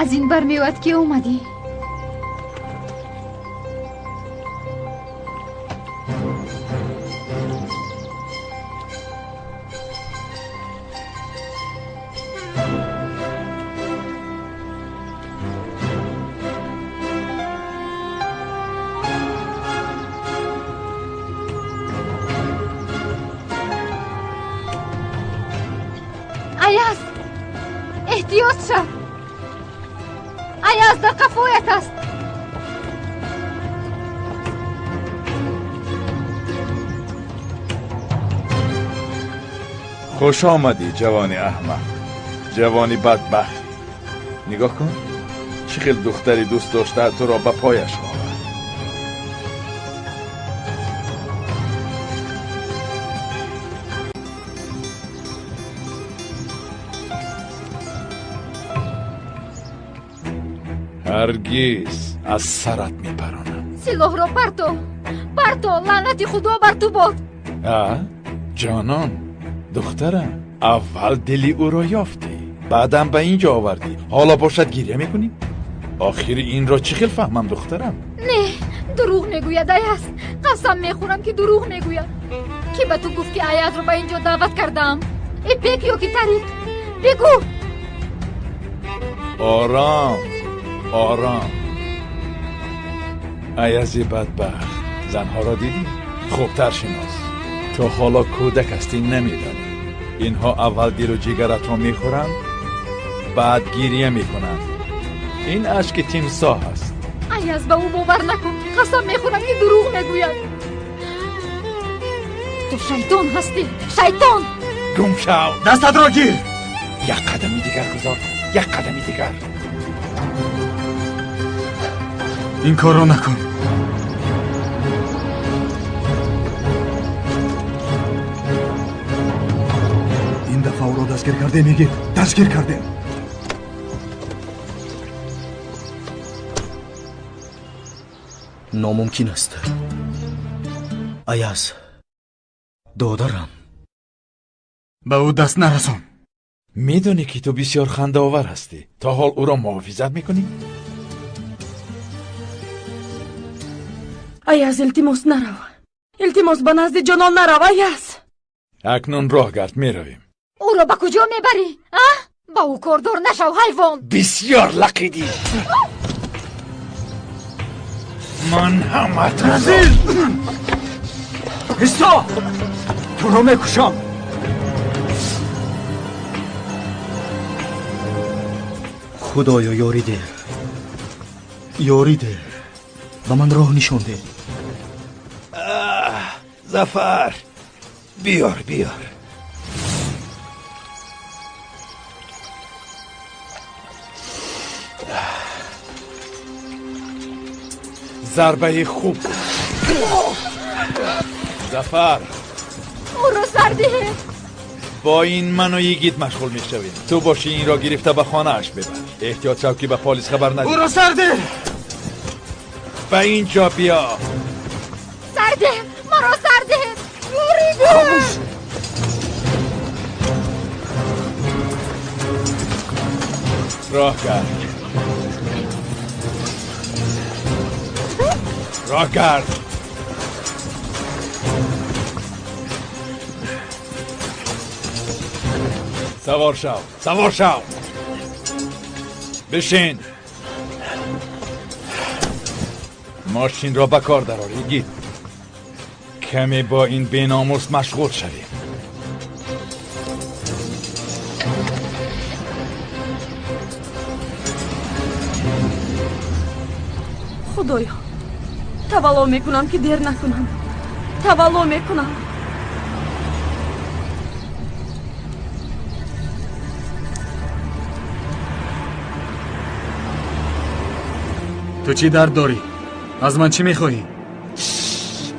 Аз ин бармеояд ки омадӣ. Аяз, эҳтиёт шав. Аяз дар қафоят аст. Хуш омадӣ, ҷавони аҳмақ, ҷавони бадбахт. Нигоҳ кун, чӣ хел духтари дӯст дошта туро ба пояш овард. Ҳаргиз аз сарат мепаронам. Силоҳро парто, парто, лаънати Худо бар ту бод. А, ҷонон, духтарам, аввал дили ӯро ёфтӣ, баъдам ба ин ҷо овардӣ. Ҳоло бошад гиря мекунӣ? Охири инро чӣ хел фаҳмам, духтарам? Не, дурӯғ мегӯяд Аяз. Қасам мехӯрам ки дурӯғ мегӯяд. Ки ба ту гуфт ки Аязро ба ин ҷо даъват кардаам? Ипек ё ки Тариқ? Бигӯ. Ором, ором. Аязи бадбахт, занҳоро дидӣ? Хубтар шинос. То ҳоло кӯдак ҳастӣ, намедонӣ. Инҳо аввал дилу ҷигаратро мехӯранд, баъд гирия мекунанд. Ин ашки тимсоҳ аст. Аяз, ба ӯ бовар накун. Қасам мехӯрам ки дурӯғ мегӯяд. Ту шайтон ҳастӣ, шайтон. Гум шав. Дастатро гир. Як қадами дигар гузор, як қадами дигар. Ин корро накун. Ин дафъа ӯро дастгир кардем, Йигит. Дастгир кардем. Номумкин аст. Аяз, додарам. Ба ӯ даст нарасон. Медонӣ ки ту бисёр хандаовар ҳастӣ. То ҳол ӯро муҳофизат мекунӣ? Аяз, илтимос нарав. Илтимос, ба назди ҷонон нарав, Аяз. Акнун роҳ гард, меравем. Ӯро ба куҷо мебарӣ? А? Ба ӯ кордор нашав, ҳайвон. Бисёр лақидӣ. Ман ҳаматро. Разил! Исто! Туро мекушам. Худоё, ёрӣ деҳ. Ёрӣ деҳ. Ба ман роҳ нишон деҳ. Зафар, биёр, биёр. Зарбаи хуб. Зафар, ӯро сар диҳед. Бо ин ману Йигит машғул мешавем. Ту бошӣ инро гирифта ба хонааш бибар. Эҳтиёт шав ки ба полис хабар надиҳӣ. Ӯро сар деҳ. Ба ин ҷо биё. Сар деҳ, маро сар деҳ. Хомӯш. Роҳ кард. Роҳ кард. Савор шав, савор шав. Бишин. Мошинро ба кор дарор, Йигит. Каме бо ин беномус машғул шавем. Худоё, тавалло мекунам ки дер накунам. Тавалло мекунам. Ту чӣ дард дорӣ? Аз ман чӣ мехоҳӣ?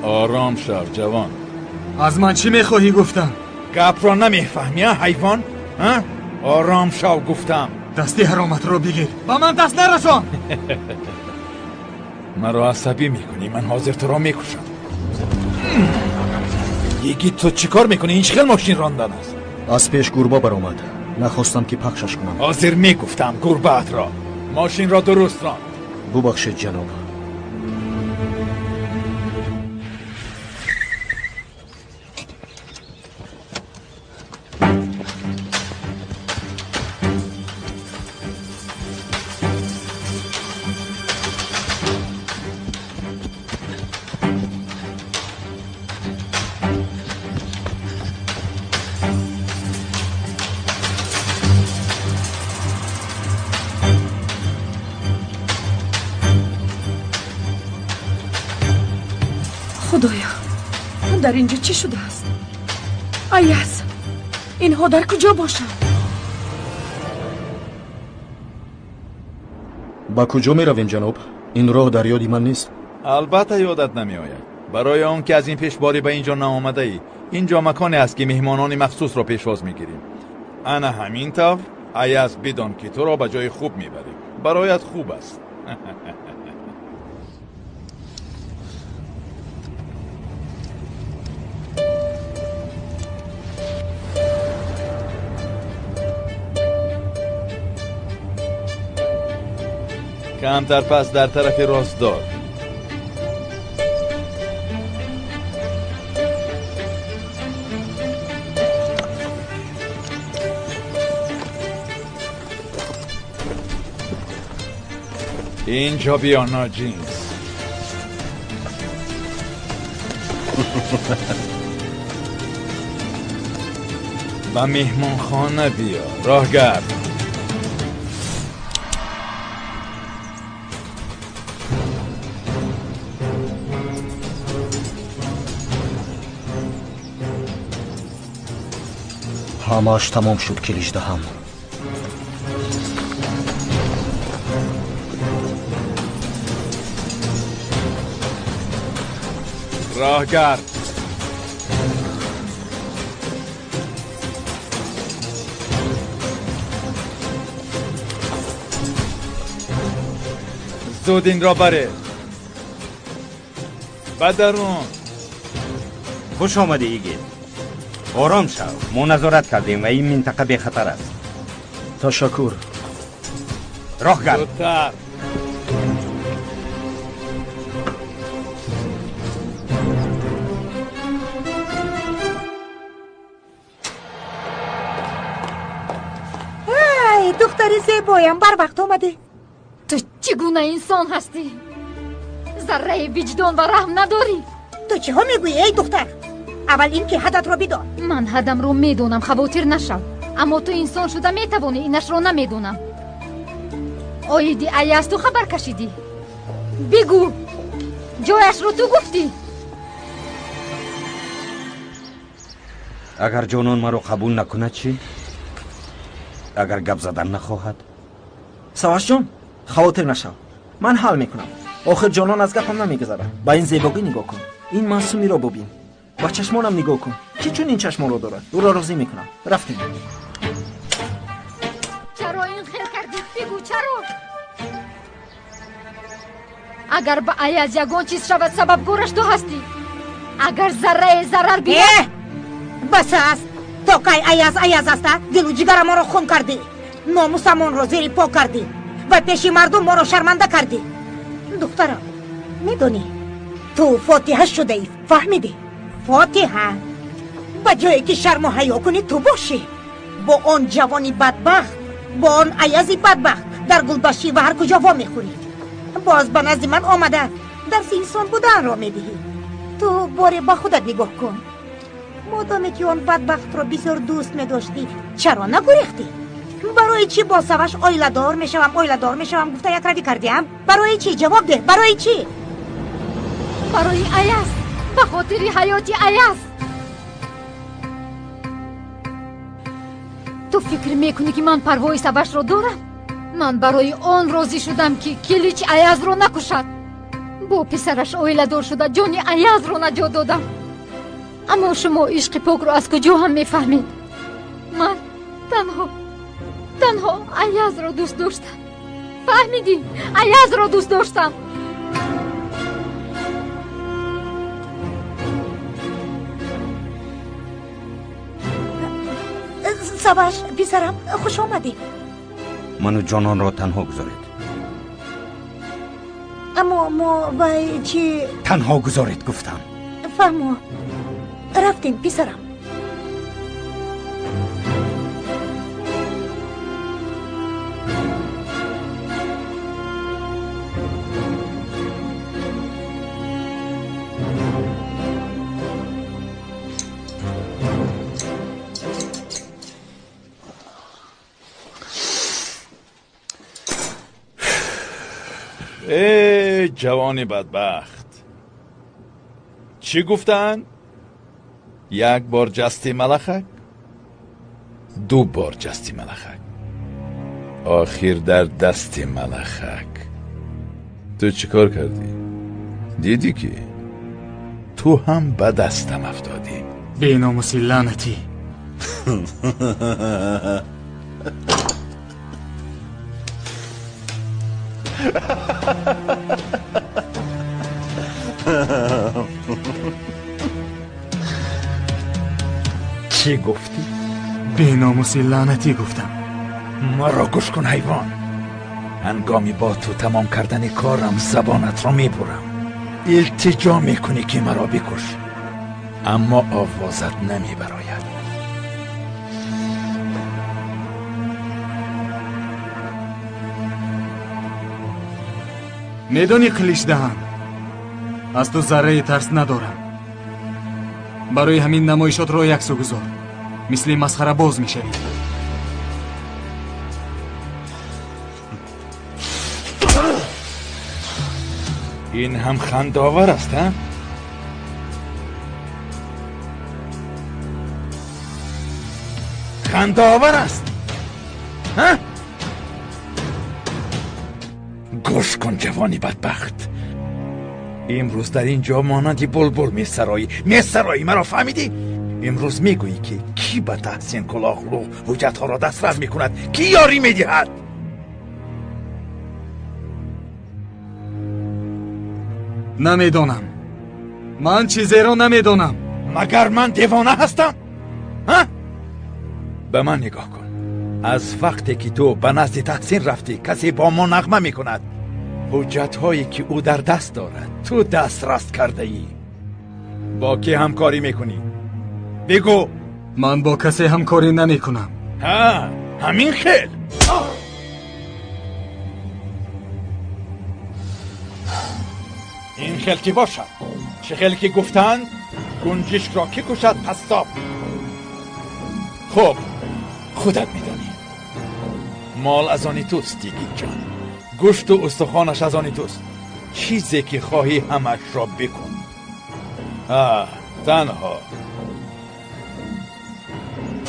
Ором шав, ҷавон. Аз ман чӣ мехоҳӣ гуфтам? Гапро намефаҳмӣ, а, ҳайвон? А? Ором шав гуфтам. Дасти ҳароматро бигир. Ба ман даст нарасон. Маро асабӣ мекунӣ, ман ҳозир туро мекушам. Йигит, ту чӣ кор мекунӣ? Ин чӣ хел мошин рондан аст? Аз пеш гурба баромад. Нахостам ки пахшаш кунам. Ҳозир мегуфтам гурбаатро. Мошинро дуруст рон. Бубахшед, ҷаноб. Худоё, дар инҷо чӣ шудааст? Аяз, инҳо дар куҷо бошанд? Ба куҷо меравем, ҷаноб? Ин роҳ дар ёди ман нест. Албатта ёдат намеояд. Барои он ки аз ин пеш боре ба инҷо наомадаӣ. Инҷо маконе аст, ки меҳмонони махсусро пешвоз мегирем. Ана ҳамин тавр, Аяз, бидон ки туро ба ҷои хуб мебарем. Бароят хуб аст. Камтар пас дар тарафи рост дор. Инҷо биё, ноҷинс. Ба меҳмонхона биё, роҳгард. Ҳамааш тамом шуд, Киличдаҳам. Роҳгард. Зуд инро баре. Ба дарун. Хуш омадӣ, Игит. Ором шав, мо назорат кардем ва ин минтақа бехатар аст. Ташаккур. Роҳгард. Зудтар. Ай, духтари зебоям, барвақт омадӣ. Ту чӣ гуна инсон ҳастӣ? Зарраи виҷдон ва раҳм надорӣ. Ту чиҳо мегӯӣ, эй духтар? Аввал ин ки ҳадатро бидон. Ман ҳадамро медонам, хавотир нашав. Аммо ту инсон шуда метавонӣ, инашро намедонам. Оиди Аяз ту хабар кашидӣ? Бигӯ, ҷояшро ту гуфтӣ? Агар ҷонон маро қабул накунад чӣ? Агар гап задан нахоҳад? Савашҷон, хавотир нашав, ман ҳал мекунам. Охир ҷонон аз гапам намегузарад. Ба ин зебогӣ нигоҳ кун, ин маъсумиро бубин, ба чашмонам нигоҳ кун. Ки чунин чашмонро дорад? Ӯро розӣ мекунам. Рафтем. Чаро ин хел кардӣ? Бигӯ, чаро? Агар ба Аяз ягон чиз шавад, сабабгораш ту ҳастӣ. Агар заррае зарар бинад... Бас аст. То кай Аяз Аяз аста? Дилу ҷигарамонро хун кардӣ, номусамонро зери по кардӣ ва пеши мардум моро шарманда кардӣ. Духтарам, медонӣ, ту фотиҳа шудаӣ, фаҳмидӣ? Фотиҳа. Ба ҷое ки шарму ҳаё кунӣ, ту бошӣ. Бо он ҷавони бадбахт, бо он Аязи бадбахт дар гулбашӣ ва ҳар куҷо вомехӯрӣ. Боз ба назди ман омада дарси инсон буданро медиҳӣ. Ту боре ба худат нигоҳ кун. Модоме ки он бадбахтро бисёр дӯст медоштӣ, чаро нагурехтӣ? Барои чӣ бо Саваш оиладор мешавам, оиладор мешавам гуфта якравӣ кардиам? Барои чӣ? Ҷавоб деҳ, барои чӣ? Барои Аяз, ба хотири ҳаёти Аяз. Ту фикр мекунӣ, ки ман парвои Савашро дорам? Ман барои он розӣ шудам, ки Килич Аязро накушад. Бо писараш оиладор шуда ҷони Аязро наҷот додам. Аммо шумо ишқи покро аз куҷо ҳам мефаҳмед? Ман танҳо Аязро дӯст доштам. Фаҳмидӣ? Аязро дӯст доштам. Саваш, писарам, хуш омадӣ. Ману ҷононро танҳо гузоред. Аммо мо вай чӣ? Танҳо гузоред гуфтам. Фаҳмо. Рафтем, писарам. Эй ҷавони бадбахт, чӣ гуфтанд? Як бор ҷасти малахак, ду бор ҷасти малахак, охир дар дасти малахак. Ту чӣ кор кардӣ? Дидӣ ки ту ҳам ба дастам афтодӣ. Беномуси лаънатӣ. Чӣ гуфтӣ? Беномуси лаънатӣ гуфтам. Маро гӯш кун, ҳайвон. Ҳангоми бо ту тамом кардани корам забонатро мебурам. Илтиҷо мекунӣ ки маро бикуш, аммо овозат намебарояд. Медонӣ, Қиличдаҳан, аз ту зарраи тарс надорам. Барои ҳамин намоишотро яксу гузор, мисли масхарабоз мешавӣ. Ин ҳам хандаовар аст, ҳа? Хандаовар аст, ҳа? Гӯш кун, ҷавони бадбахт. Имрӯз дар ин ҷо монанди булбул месароӣ. Месароӣ, маро фаҳмидӣ? Имрӯз мегӯӣ ки кӣ ба Таҳсин Кулоғлу ҳуҷҷатҳоро дастрас мекунад, кӣ ёрӣ медиҳад? Намедонам. Ман чизеро намедонам. Магар ман девона ҳастам? Ҳа? Ба ман нигоҳ кун. Аз вақте ки ту ба назди Таҳсин рафтӣ, касе бо мо нағма мекунад. Ҳуҷҷатҳое ки ӯ дар даст дорад, ту дастрас кардаӣ. Бо кӣ ҳамкорӣ мекунӣ? Бигӯ. Ман бо касе ҳамкорӣ намекунам. Ҳа, ҳамин хел. Ин хел ки бошад, чӣ хел ки гуфтанд, гунҷишкро кӣ кушад қассоб. Хуб, худат медонӣ. Мол аз они туст, йигитҷон. Гӯшту устухонаш аз они туст. Чизе ки хоҳӣ ҳамашро бикун. Танҳо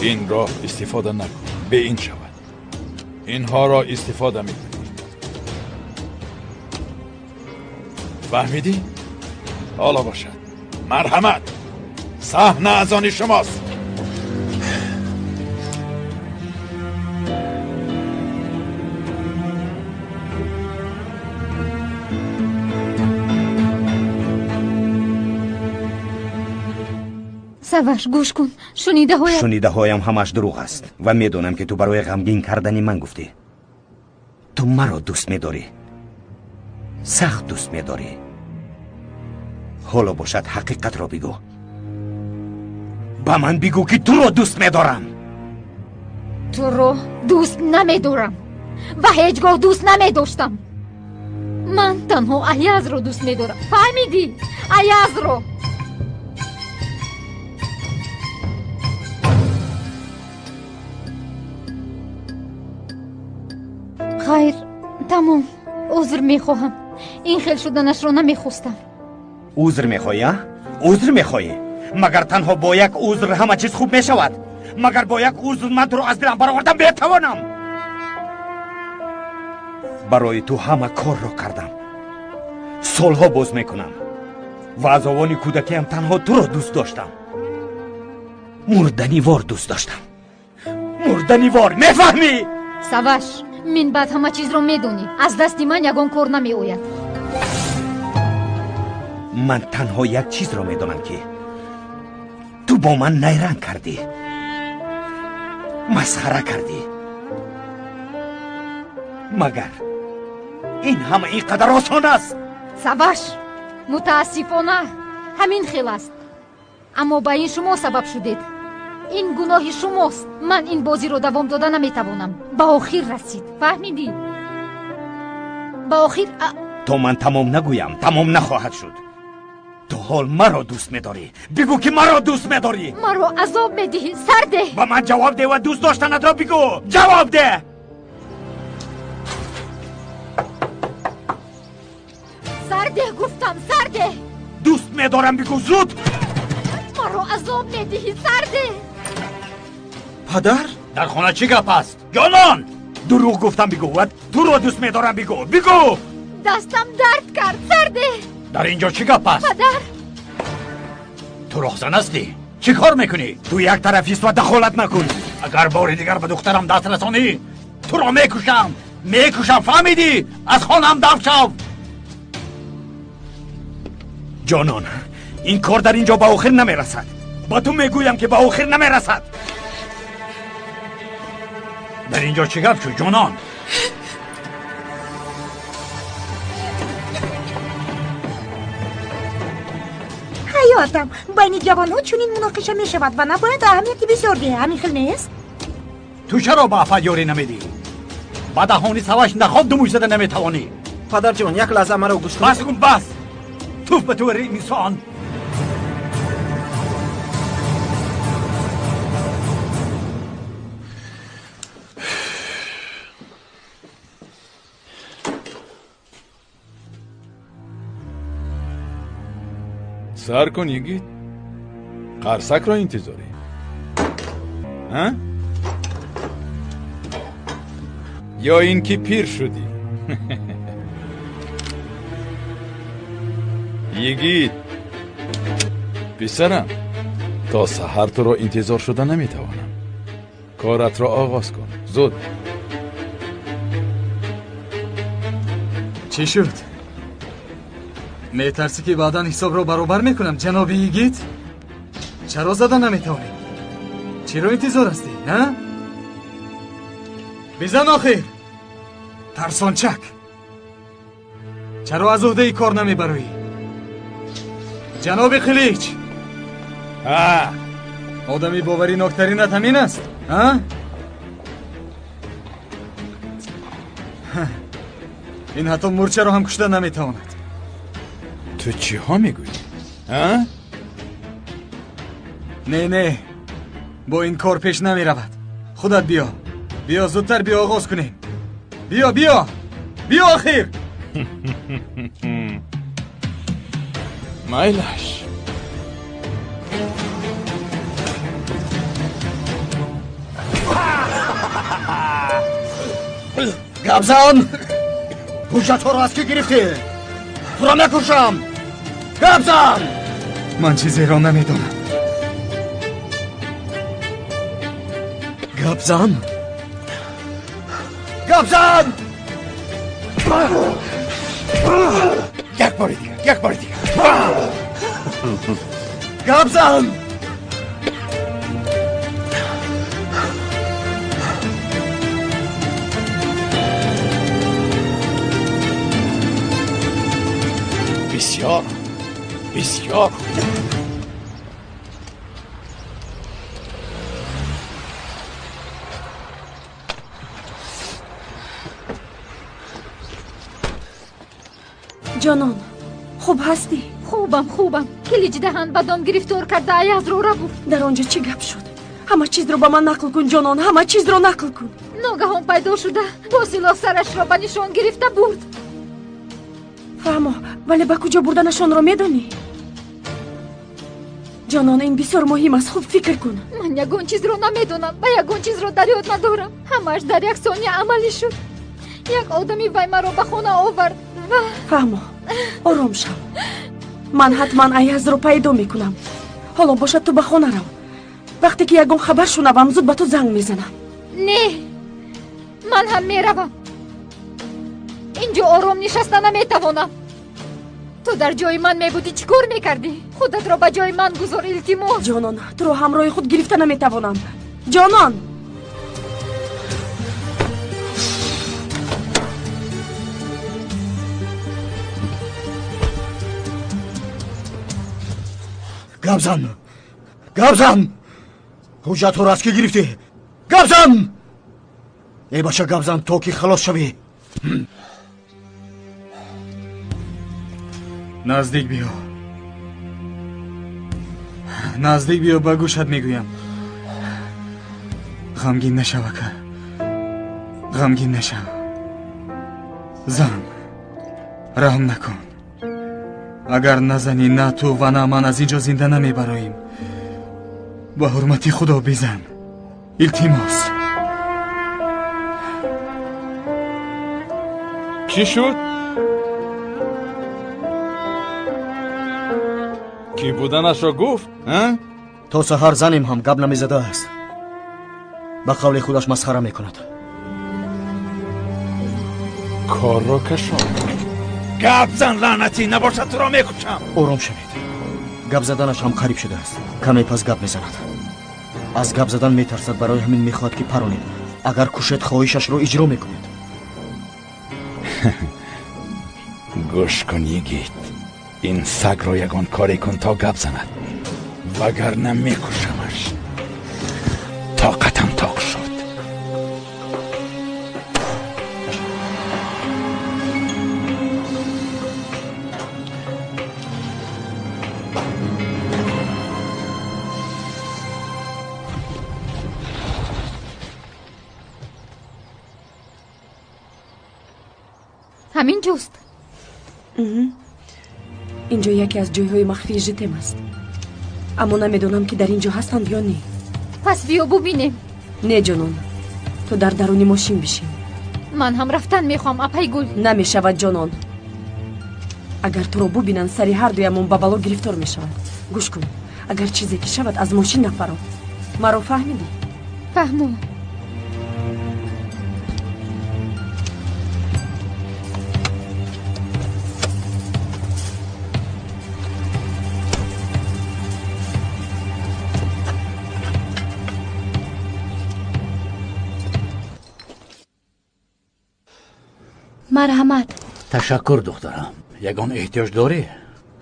инро истифода накун, бе ин шавад. Инҳоро истифода мекунӣ. Фаҳмидӣ? Ҳоло бошад. Марҳамат, саҳна аз они шумост. Саваш, гӯш кун. Шунидаҳоям Шунидаҳоям ҳамаш дурӯғ аст ва медонам ки ту барои ғамгин кардани ман гуфтӣ. Ту маро дӯст медорӣ, сахт дӯст медорӣ. Ҳоло бошад ҳақиқатро бигӯ. Ба ман бигӯ ки туро дӯст медорам. Туро дӯст намедорам ва ҳеҷ гоҳ дӯст намедоштам. Ман танҳо Аязро дӯст медорам. Фаҳмидӣ? Аязро. Хайр, тамом. Узр мехоҳам. Ин хел шуданашро намехостам. Узр мехоҳӣ, а? Узр мехоҳӣ? Магар танҳо бо як узр ҳама чиз хуб мешавад? Магар бо як узр ман туро аз дилам баровардан метавонам? Барои ту ҳама корро кардам, солҳо боз мекунам ва аз овони кӯдакиам танҳо туро дӯст доштам. Мурданивор дӯст доштам. Мурданивор, мефаҳмӣ? Саваш, мин баъд ҳама чизро медонӣ. Аз дасти ман ягон кор намеояд. Ман танҳо як чизро медонам ки ту бо ман найранг кардӣ, масхара кардӣ. Магар ин ҳама ин қадар осон аст? Саваш, мутаассифона ҳамин хел аст. Аммо ба ин шумо сабаб шудед. Ин гуноҳи шумост. Ман ин бозиро давом дода наметавонам. Ба охир расид. Фаҳмидӣ? Ба охир. То ман тамом нагӯям, тамом нахоҳад шуд. Ту ҳол маро дӯст медорӣ. Бигӯ ки маро дӯст медорӣ. Маро азоб медиҳӣ, сардеҳ. Ба ман ҷавоб деҳ ва дӯст доштанатро бигӯ. Ҷавоб деҳ. Сардеҳ гуфтам, сардеҳ. Дӯст медорам бигӯ зуд. Маро азоб медиҳӣ, сардеҳ. Падар? Дар хона чӣ гап аст? Ҷонон! Дурӯғ гуфтам бигӯ ва туро дӯст медорам бигӯ. Бигӯ! Дастам дард кард, сардеҳ. Дар инҷо чӣ гап аст? Падар! Ту роҳзан ҳастӣ? Чӣ кор мекунӣ? Ту як тарафист ва дахолат накун. Агар бори дигар ба духтарам даст расонӣ, туро мекушам. Мекушам, фаҳмидӣ? Аз хонаам дафт шав. Ҷонон, ин кор дар инҷо ба охир намерасад. Ба ту мегӯям ки ба охир намерасад. Дар инҷо чӣ гап шуд, ҷонон? Ҳаётам, байни ҷавонҳо чунин муноқиша мешавад ва набояд аҳамияти бисёр диҳӣ. Ҳамин хел нест? Ту чаро ба афат ёрӣ намедиҳӣ? Ба даҳони Саваш наход думӯй зада наметавонӣ. Падарҷон, як лаҳза маро гӯш кун. Бас кун, бас! Туф ба ту инсон! Сар кун, йигит. Қарсакро интизорӣ. А? Ё ин ки пир шудӣ? Йигит, писарам, то саҳар туро интизор шуда наметавонам. Коратро оғоз кун, зуд. Чӣ шуд? Метарсӣ ки баъдан ҳисобро баробар мекунам, ҷаноби йигит? Чаро зада наметавонӣ? Чиро интизор ҳастӣ, а? Бизан охир! Тарсончак! Чаро аз уҳдаи кор намебароӣ? Ҷаноби Қилич! Одами бовариноктаринат ҳамин аст, а? Ин ҳатто мурчаро ҳам кушта наметавонад. Ту чиҳо мегӯӣ? А? Не, не, бо ин кор пеш намеравад. Худат биё. Биё, зудтар биё, оғоз кунем. Биё, биё! Биё охир! Майлаш. Гапзан! Ҳуҷҷатҳоро аз кӣ гирифтӣ? Туро мекушам! Гапзан! Ман чизеро намедонам. Гапзан! Гапзан! Як бори дигар, як бори дигар. Гапзан! Бисёр, бисёр. Ҷонон, хуб ҳастӣ? Хубам, хубам. Килич даҳан ба дом гирифтор карда Аязро рабуд. Дар он ҷо чӣ гап шуд? Ҳама чизро ба ман нақл кун, ҷонон, ҳама чизро нақл кун. Ногаҳон пайдо шуда, бо силоҳ сарашро ба нишон гирифта бурд. Фаҳмо, вале ба куҷо бурданашонро медонӣ? Ҷонон, ин бисёр муҳим аст, хуб фикр кун. Ман ягон чизро намедонам ва ягон чизро дар ёд надорам. Ҳамааш дар як сония амалӣ шуд. Як одами вай маро ба хона овард ва Фаҳмо, ором шав. Ман ҳатман Аязро пайдо мекунам. Ҳоло бошад ту ба хона рав. Вақте ки ягон хабар шунавам, зуд ба ту занг мезанам. Не, ман ҳам меравам. Инҷо ором нишаста наметавонам. Ту дар ҷои ман мебудӣ, чӣ кор мекардӣ? Худатро ба ҷои ман гузор, илтимос. Ҷонон, туро ҳамроҳи худ гирифта наметавонам. Ҷонон! Гап зан, гап зан! Ҳуҷҷатҳоро аз кӣ гирифтӣ? Гап зан! Эй бача, гап зан то ки халос шавӣ. Наздик биё, наздик биё, ба гӯшат мегӯям. Ғамгин нашав, ака, ғамгин нашав. Зан, раҳм накун. Агар назанӣ, на ту ва на ман аз ин ҷо зинда намебароем. Ба ҳурмати Худо бизан, илтимос. Чӣ шуд? Кӣ буданашро гуфт? То саҳар занем ҳам гап намезадааст. Ба қавли худаш масхара мекунад. Корро кашон. Гап зан, лаънатӣ, набошад туро мекушам. Ором шавед. Гап заданаш ҳам қариб шудааст. Каме пас гап мезанад. Аз гап задан метарсад, барои ҳамин мехоҳад ки паронед. Агар кушед, хоҳишашро иҷро мекунед. Гӯш кун, йигит, ин сагро ягон коре кун то гап занад, вагарна мекушамаш. Тоқатам тоқ шуд. Ҳамин ҷост. Ин ҷо яке аз ҷойҳои махфии житем аст, аммо намедонам ки дар ин ҷо ҳастанд ё не. Пас биё бубинем. Не, ҷонон, ту дар даруни мошин бишин. Ман ҳам рафтан мехоҳам, апай Гул. Намешавад, ҷонон. Агар туро бубинанд, сари ҳар дуямон ба бало гирифтор мешаванд. Гӯш кун, агар чизе ки шавад, аз мошин нафаро. Маро фаҳмидӣ? Фаҳмум. Марҳамат. Ташаккур, духтарам. Ягон эҳтиёҷ дорӣ?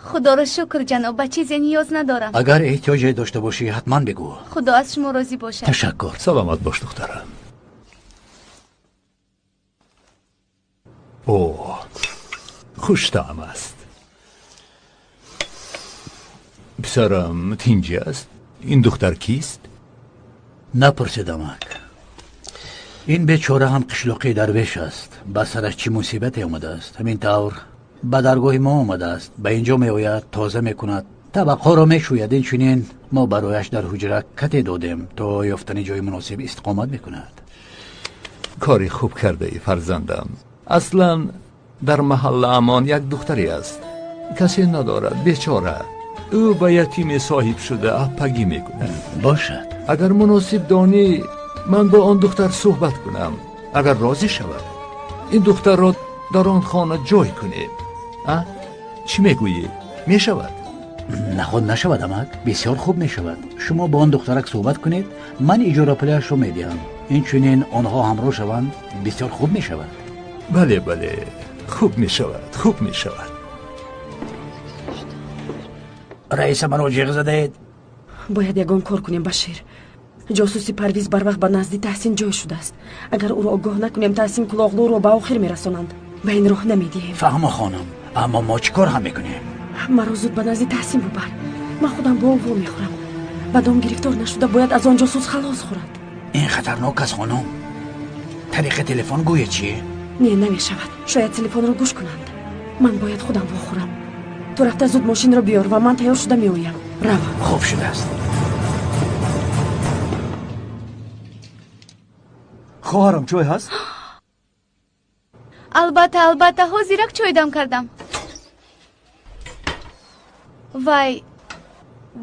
Худоро шукр, ҷаноб, ба чизе ниёз надорам. Агар эҳтиёҷе дошта бошӣ, ҳатман бигӯ. Худо аз шумо розӣ бошад. Ташаккур. Саломат бош, духтарам. О, хуштаъм аст. Писарам тинҷӣ аст? Ин духтар кист? Напурсидамак. Ин бечора ҳам қишлоқи дарвеш аст. Ба сараш чӣ мусибате омадааст. Ҳамин тавр ба даргоҳи мо омадааст. Ба инҷо меояд, тоза мекунад, табақҳоро мешӯяд. Инчунин мо барояш дар ҳуҷра кате додем, то ёфтани ҷои муносиб истиқомат мекунад. Кори хуб кардаӣ, фарзандам. Аслан дар маҳаллаамон як духтаре аст, касе надорад, бечора. Ӯ ба ятиме соҳиб шуда аппагӣ мекунад. Бошад. Агар муносиб донӣ, ман бо он духтар суҳбат кунам. Агар розӣ шавад, ин духтарро дар он хона ҷой кунем. А чӣ мегӯӣ? Мешавад? Наход нашавад, амак. Бисёр хуб мешавад. Шумо бо он духтарак суҳбат кунед, ман иҷорапулиашро медиҳам. Инчунин онҳо ҳамроҳ шаванд, бисёр хуб мешавад. Бале, бале, хуб мешавад, хуб мешавад. Раиса, маро ҷиғ задаед. Бояд ягон кор кунем, Башир. Ҷосуси Парвиз барвақт ба назди Таҳсин ҷой шудааст. Агар ӯро огоҳ накунем, Таҳсин Кулоғлуро ба охир мерасонанд. Ба ин роҳ намедиҳем. Фаҳмо, хонум, аммо мо чӣ кор ҳам мекунем? Маро зуд ба назди Таҳсин бубар. Ман худам бо ӯ во мехӯрам. Ба дом гирифтор нашуда бояд аз он ҷосус халос хӯрад. Ин хатарнок аст, хонум. Тариқи телефон гӯя чӣ? Не, намешавад. Шояд телефонро гӯш кунанд. Ман бояд худам вохӯрам. Ту рафта зуд мошинро биёр ва ман тайёр шуда меоям. Рав. Хуб шудааст. Хоҳарам, чой ҳаст? Албатта, албатта, ҳозирак чой дам кардам. Вай,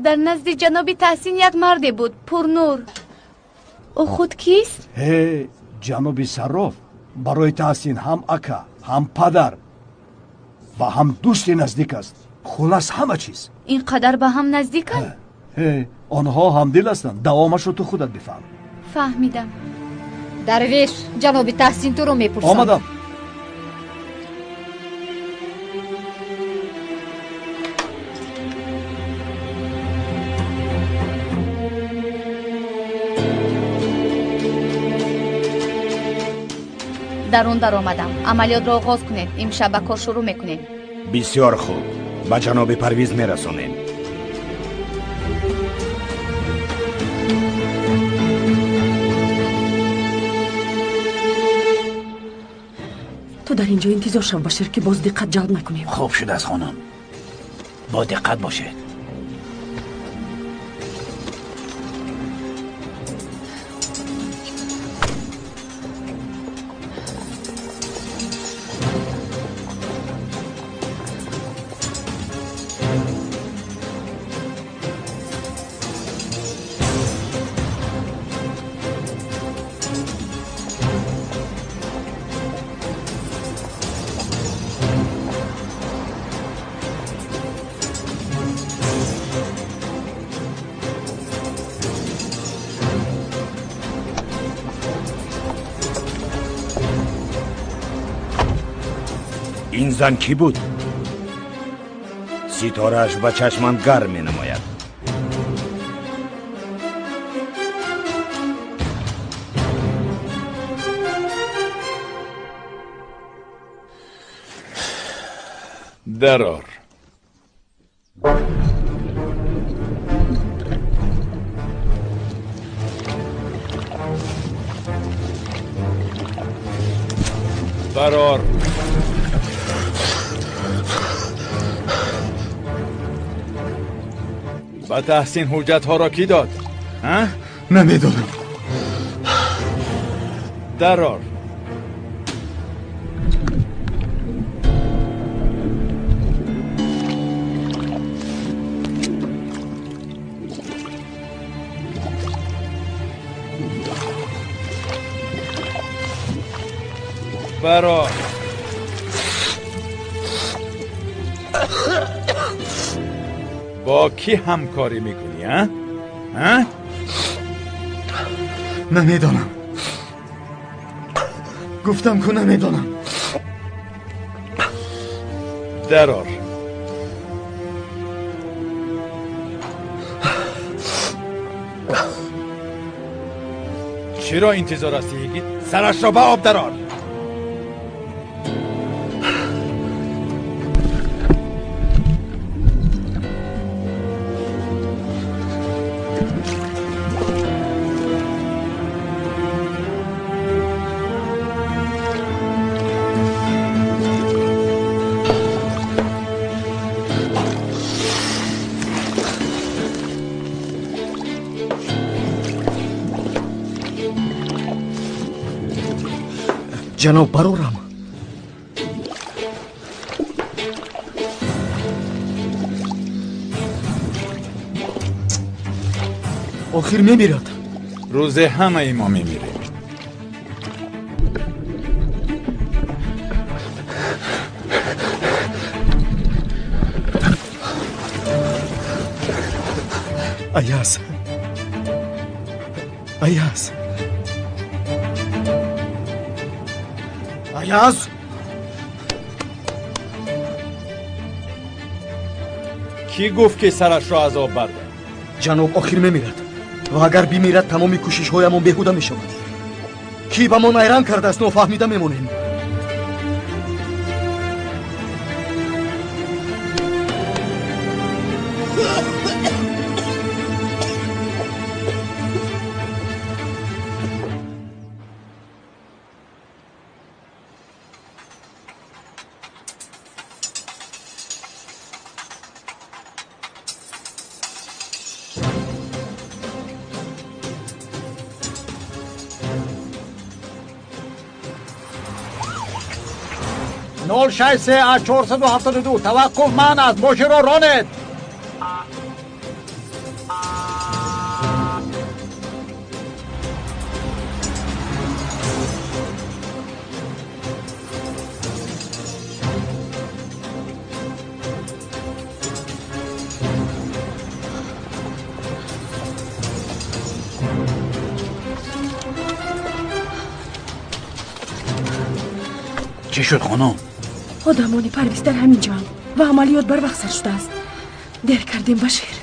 дар назди ҷаноби Таҳсин як марде буд, пурнур. Ӯ худ кист? Ҳе, ҷаноби Сарроф барои Таҳсин ҳам ака, ҳам падар ва ҳам дӯсти наздик аст. Хулас, ҳама чиз. Ин қадар ба ҳам наздиканд? Ҳе, онҳо ҳамдил ҳастанд. Давомашро ту худат бифаҳм. Фаҳмидам. Дарвеш, ҷаноби Таҳсин туро мепурсанд. Омадам. Дарун даромадам. Амалиётро оғоз кунед. Имшаб ба кор шурӯъ мекунем. Бисёр хуб. Ба ҷаноби Парвиз мерасонем. Ту дар инҷо интизор шав, Башир, ки боз диққат ҷалб накунем. Хуб шудааст, хонум. Бо диққат бошед. Ин зан кӣ буд? Ситорааш ба чашмам гарм менамояд. Дарор. Барор. Ба Таҳсин ҳуҷҷатҳоро кӣ дод? Намедонам. Дарор. Барор. Бо кӣ ҳамкорӣ мекунӣ, а? А? Намедонам. Гуфтам ку намедонам. Дарор. Чиро интизор ҳастӣ, йигит? Сарашро ба об дарор. Ҷаноб, барорам. Охир мемирад. Рӯзе ҳамаи мо мемирем. Аяз. Аяз. Аяз! Кӣ гуфт, ки сарашро аз об бардор? Ҷаноб, охир мемирад ва агар бимирад, тамоми кӯшишҳоямон беҳуда мешавад. Кӣ ба мо найранг кардааст, нофаҳмида мемонем. Нол шаш се аз 472 таваққуф манъ аст. Мошинро ронед. Чӣ шуд, хонум? Одамони Парвиз дар ҳамин ҷоанд ва амалиёт барвақт сар шудааст. Дер кардем, Башир.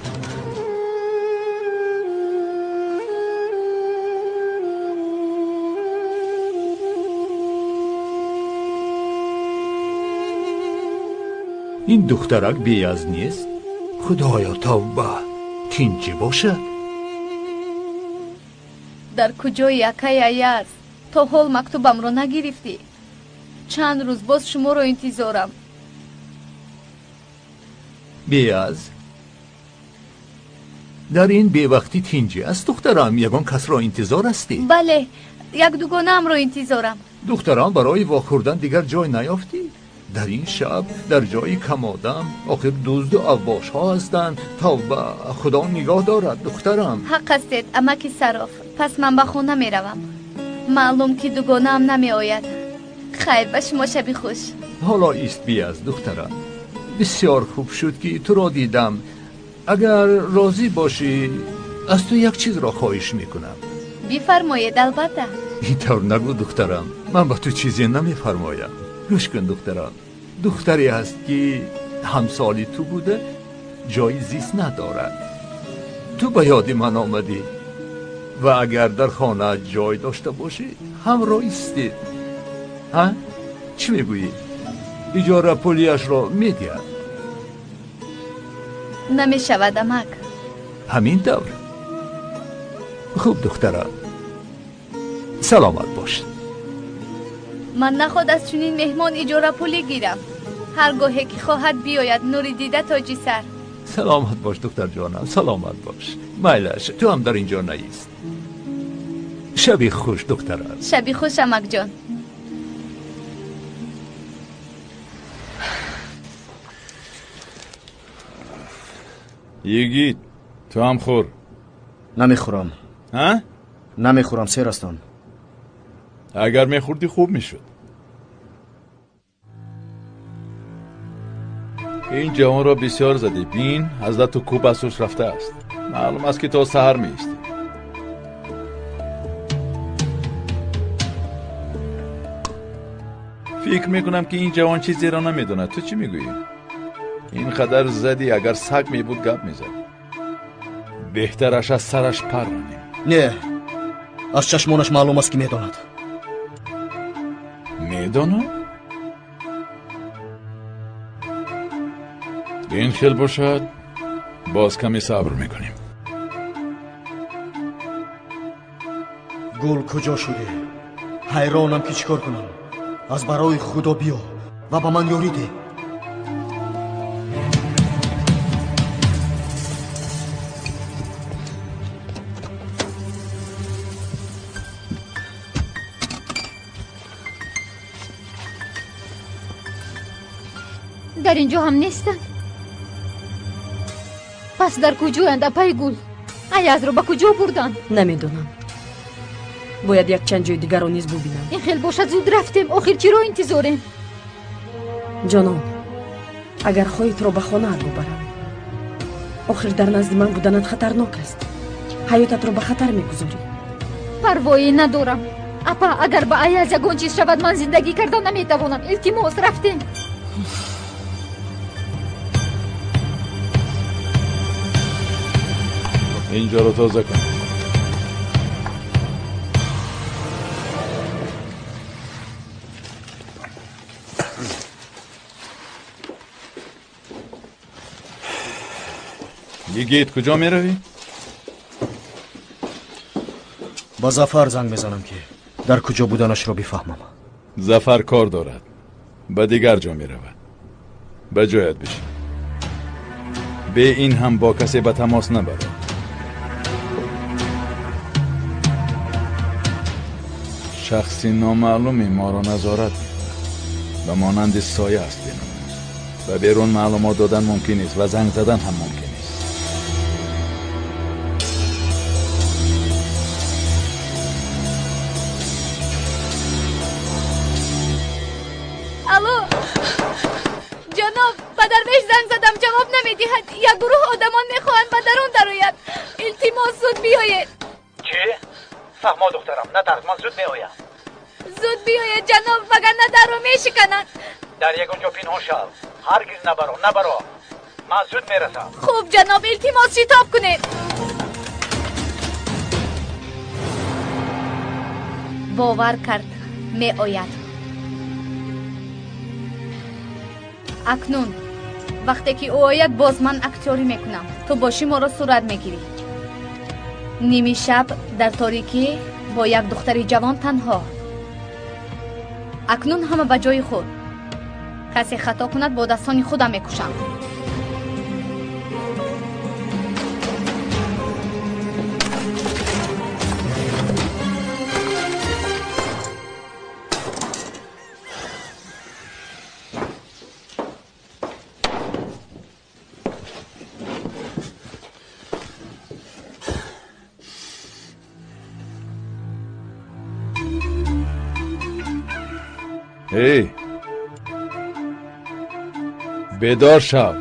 Ин духтарак Беяз нест? Худоё, тавба, тинҷӣ бошад. Дар куҷои акай Аяз? То ҳол мактубамро нагирифтӣ. Чанд рӯз боз шуморо интизорам. Беяз, дар ин бевақтӣ тинҷӣ аст, духтарам? Ягон касро интизор ҳастӣ? Бале, як дугонаамро интизорам. Духтарам, барои вохӯрдан дигар ҷой наёфтӣ? Дар ин шаб, дар ҷои камодам, охир дузду авбошҳо ҳастанд. Тавба, Худо нигоҳ дорад, духтарам. Ҳақ ҳастед, амаки Сароф. Пас ман ба хона меравам. Маълум ки дугонаам намеояд. Хайр, ба шумо шаби хуш. Ҳоло ист, Бияз, духтарам. Бисёр хуб шуд, ки туро дидам. Агар розӣ бошӣ, аз ту як чизро хоҳиш мекунам. Бифармоед, албатта. Ин тавр нагӯ, духтарам. Ман ба ту чизе намефармоям. Гӯш кун, духтарам. Духтаре ҳаст, ки ҳамсоли ту буда, ҷои зист надорад. Ту ба ёди ман омадӣ ва агар дар хона ҷой дошта бошӣ, ҳамроҳ истед. Ҳа? Чӣ мегӯӣ? Иҷора пулияшро медиҳад. Намешавад, амак. Ҳамин тавр. Хуб, духтарам, саломат бош. Ман наход аз чунин меҳмон иҷорапулӣ гирам. Ҳар гоҳе ки хоҳад биёяд, нури дида тоҷи сар. Саломат бош, духтарҷонам, саломат бош. Майлаш, ту ҳам дар ин ҷо наист. Шаби хуш, духтарам. Шаби хуш, амакҷон. Йигит, ту ҳам хӯр. Намехӯрам. Ҳа? Намехӯрам, сер ҳастам. Агар мехӯрдӣ, хуб мешуд. Ин ҷавонро бисёр задӣ. Бин, аз лату кӯб аз ҳуш рафтааст. Маълум аст, ки то саҳар меистӣ. Фикр мекунам, ки ин ҷавон чизеро намедонад. Ту чӣ мегӯӣ? Ин қадар задӣ, агар саг мебуд, гап мезад. Беҳтараш аз сараш парронем. Не, аз чашмонаш маълум аст, ки медонад. Медонад? Ин хел бошад, боз каме сабр мекунем. Гул, куҷо шудӣ? Ҳайронам, ки чӣ кор кунам. Аз барои Худо биё ва ба ман ёрӣ деҳ. Дар ин ҷо ҳам нестанд. Пас дар куҷоянд, апаи Гул? Аязро ба куҷо бурданд? Намедонам. Бояд якчанд ҷои дигарро низ бубинам. Ин хел бошад, зуд рафтем. Охир чиро интизорем? Ҷонон, агар хоҳӣ, туро ба хонаат бубарам. Охир дар назди ман буданат хатарнок аст. Ҳаётатро ба хатар мегузорӣ. Парвоӣ надорам, апа. Агар ба Аяз ягон чиз шавад, ман зиндагӣ карда наметавонам. Илтимос, рафтем. Инҷоро тоза кун. Йигит, куҷо меравӣ? Ба Зафар занг мезанам, ки дар куҷо буданашро бифаҳмам. Зафар кор дорад, ба дигар ҷо меравад. Ба ҷоят бишин. Бе ин ҳам бо касе ба тамос набарад. Шахси номаълуме моро назорат мекунад. Ба монанди соя аст бенамус. Ба берун маълумот додан мумкин нест ва занг задан ҳам мумкин нест. Алло, ҷаноб, ба дарвеш занг задам, ҷавоб намедиҳад. Як гурӯҳ одамон мехоҳанд ба дарун дарояд. Илтимос, зуд биёед. Чӣ? Фаҳмо, духтарам, натарс, ман зуд меоям. Зуд биёед, ҷаноб, вагарна дарро мешикананд. Дар ягон ҷо пинҳон шав. Ҳаргиз набаро, набаро. Ман зуд мерасам. Хуб, ҷаноб, илтимос, шитоб кунед. Бовар кард, меояд. Акнун Вақте ки ӯ ояд, боз ман актёрӣ мекунам. Ту бошӣ моро сурат мегирӣ. Ними шаб дар торикӣ бо як духтари ҷавон танҳо. Акнун ҳама ба ҷои худ. Касе хато кунад, бо дастони худам мекушам. Эй, бедор шав.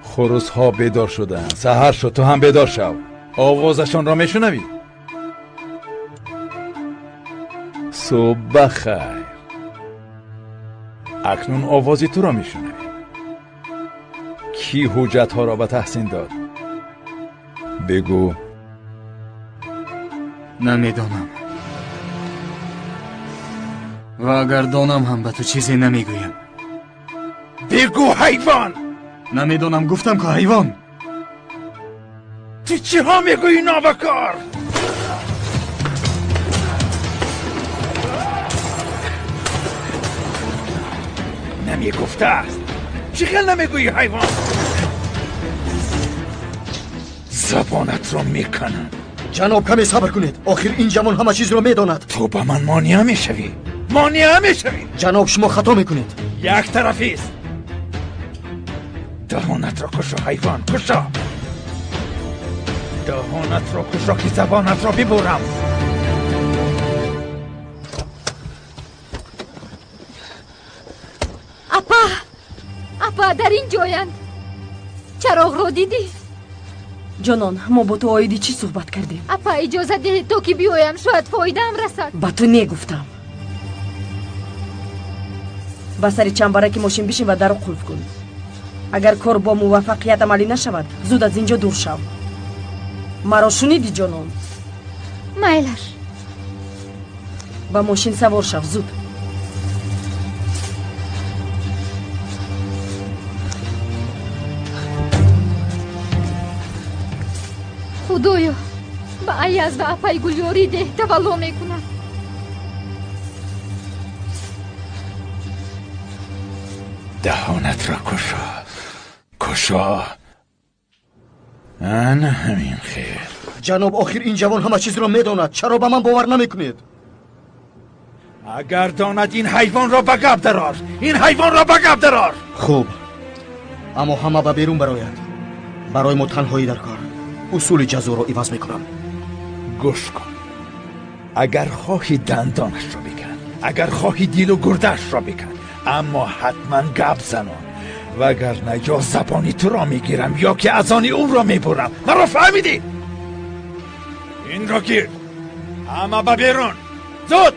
Хурусҳо бедор шудаанд. Саҳар шуд, ту ҳам бедор шав. Овозашонро мешунавӣ? Субҳ бахайр. Акнун овози туро мешунавӣ. Кӣ ҳуҷҷатҳоро ба Таҳсин дод? Бигӯ. Намедонам. Ва агар донам ҳам ба ту чизе намегӯям. Бигӯ, ҳайвон! Намедонам, гуфтам ку ҳайвон. Ту чиҳо мегӯӣ, нобакор? Намегуфтааст. Чӣ хел намегӯӣ, ҳайвон? Забонатро меканам. Ҷаноб, каме сабр кунед. Охир ин ҷавон ҳама чизро медонад. Ту ба ман монеа мешавӣ. Монеа мешавӣ. Ҷаноб, шумо хато мекунед. Як тарафист. Даҳонатро кушо, ҳайвон, кушо. Даҳонатро кушо, ки забонатро бибурам. Апа, апа, дар ин ҷоянд. Чароғро дидӣ? Ҷонон, мо бо ту оиди чӣ суҳбат кардем? Апа, иҷоза диҳед то ки биёям, шояд фоидаам расад. Ба ту негуфтам. Ба сари чамбараки мошин бишин ва даро қулф кун. Агар кор бо муваффақият амалӣ нашавад, зуд аз ин ҷо дур шав. Маро шуниди, ҷонон? Майлаш. Ба мошин савор шав, зуд. Худоё, ба Аяз ва апаи Гулёрӣ деҳ, тавалло мекунам. Даҳонатро кушо, кушо. Ана ҳамин хел. Ҷаноб, охир ин ҷавон ҳама чизро медонад. Чаро ба ман бовар намекунед? Агар донад, ин ҳайвонро ба гап дарор. Ин ҳайвонро ба гап дарор. Хуб, аммо ҳама ба берун барояд. Барои мо танҳоӣ дар кор. Усули ҷазоро иваз мекунам. Гӯш кун. Агар хоҳӣ дандонашро бикан, агар хоҳӣ дилу гурдаашро бикан, аммо ҳатман гап занон. Вагарна ё забони туро мегирам, ё ки аз они ӯро мебурам. Маро фаҳмидӣ? Инро гир. Ҳама ба берун. Зуд!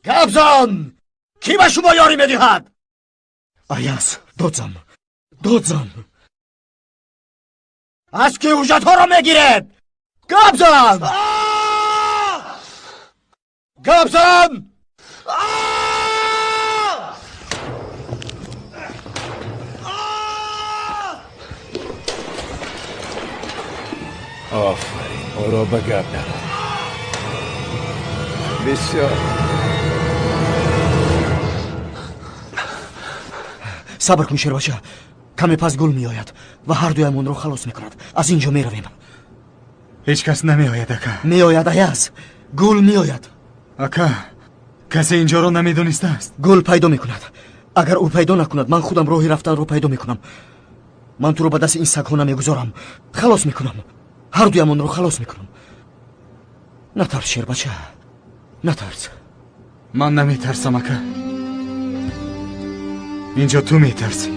Гап зан! Кӣ ба шумо ёрӣ медиҳад? Аяз, дод зан, дод зан. Аз кӣ ҳуҷҷатҳоро мегиред? Гап зан! Гап зан! Офарин, ӯро ба гап дарор. Бисёр. Сабр кун, шербача. Каме пас гул меояд ва ҳар дуямонро халос мекунад. Аз ин ҷо меравем. Ҳеҷ кас намеояд, ака. Меояд, Аяз. Гул меояд. Ака, Касе инҷоро намедонистааст. Гул пайдо мекунад. Агар ӯ пайдо накунад, ман худам роҳи рафтанро пайдо мекунам. Ман туро ба дасти ин сагҳо намегузорам. Халос мекунам. Ҳар дуямонро халос мекунам. Натарс, шербача, натарс. Ман наметарсам, ака. Инҷо ту метарсӣ.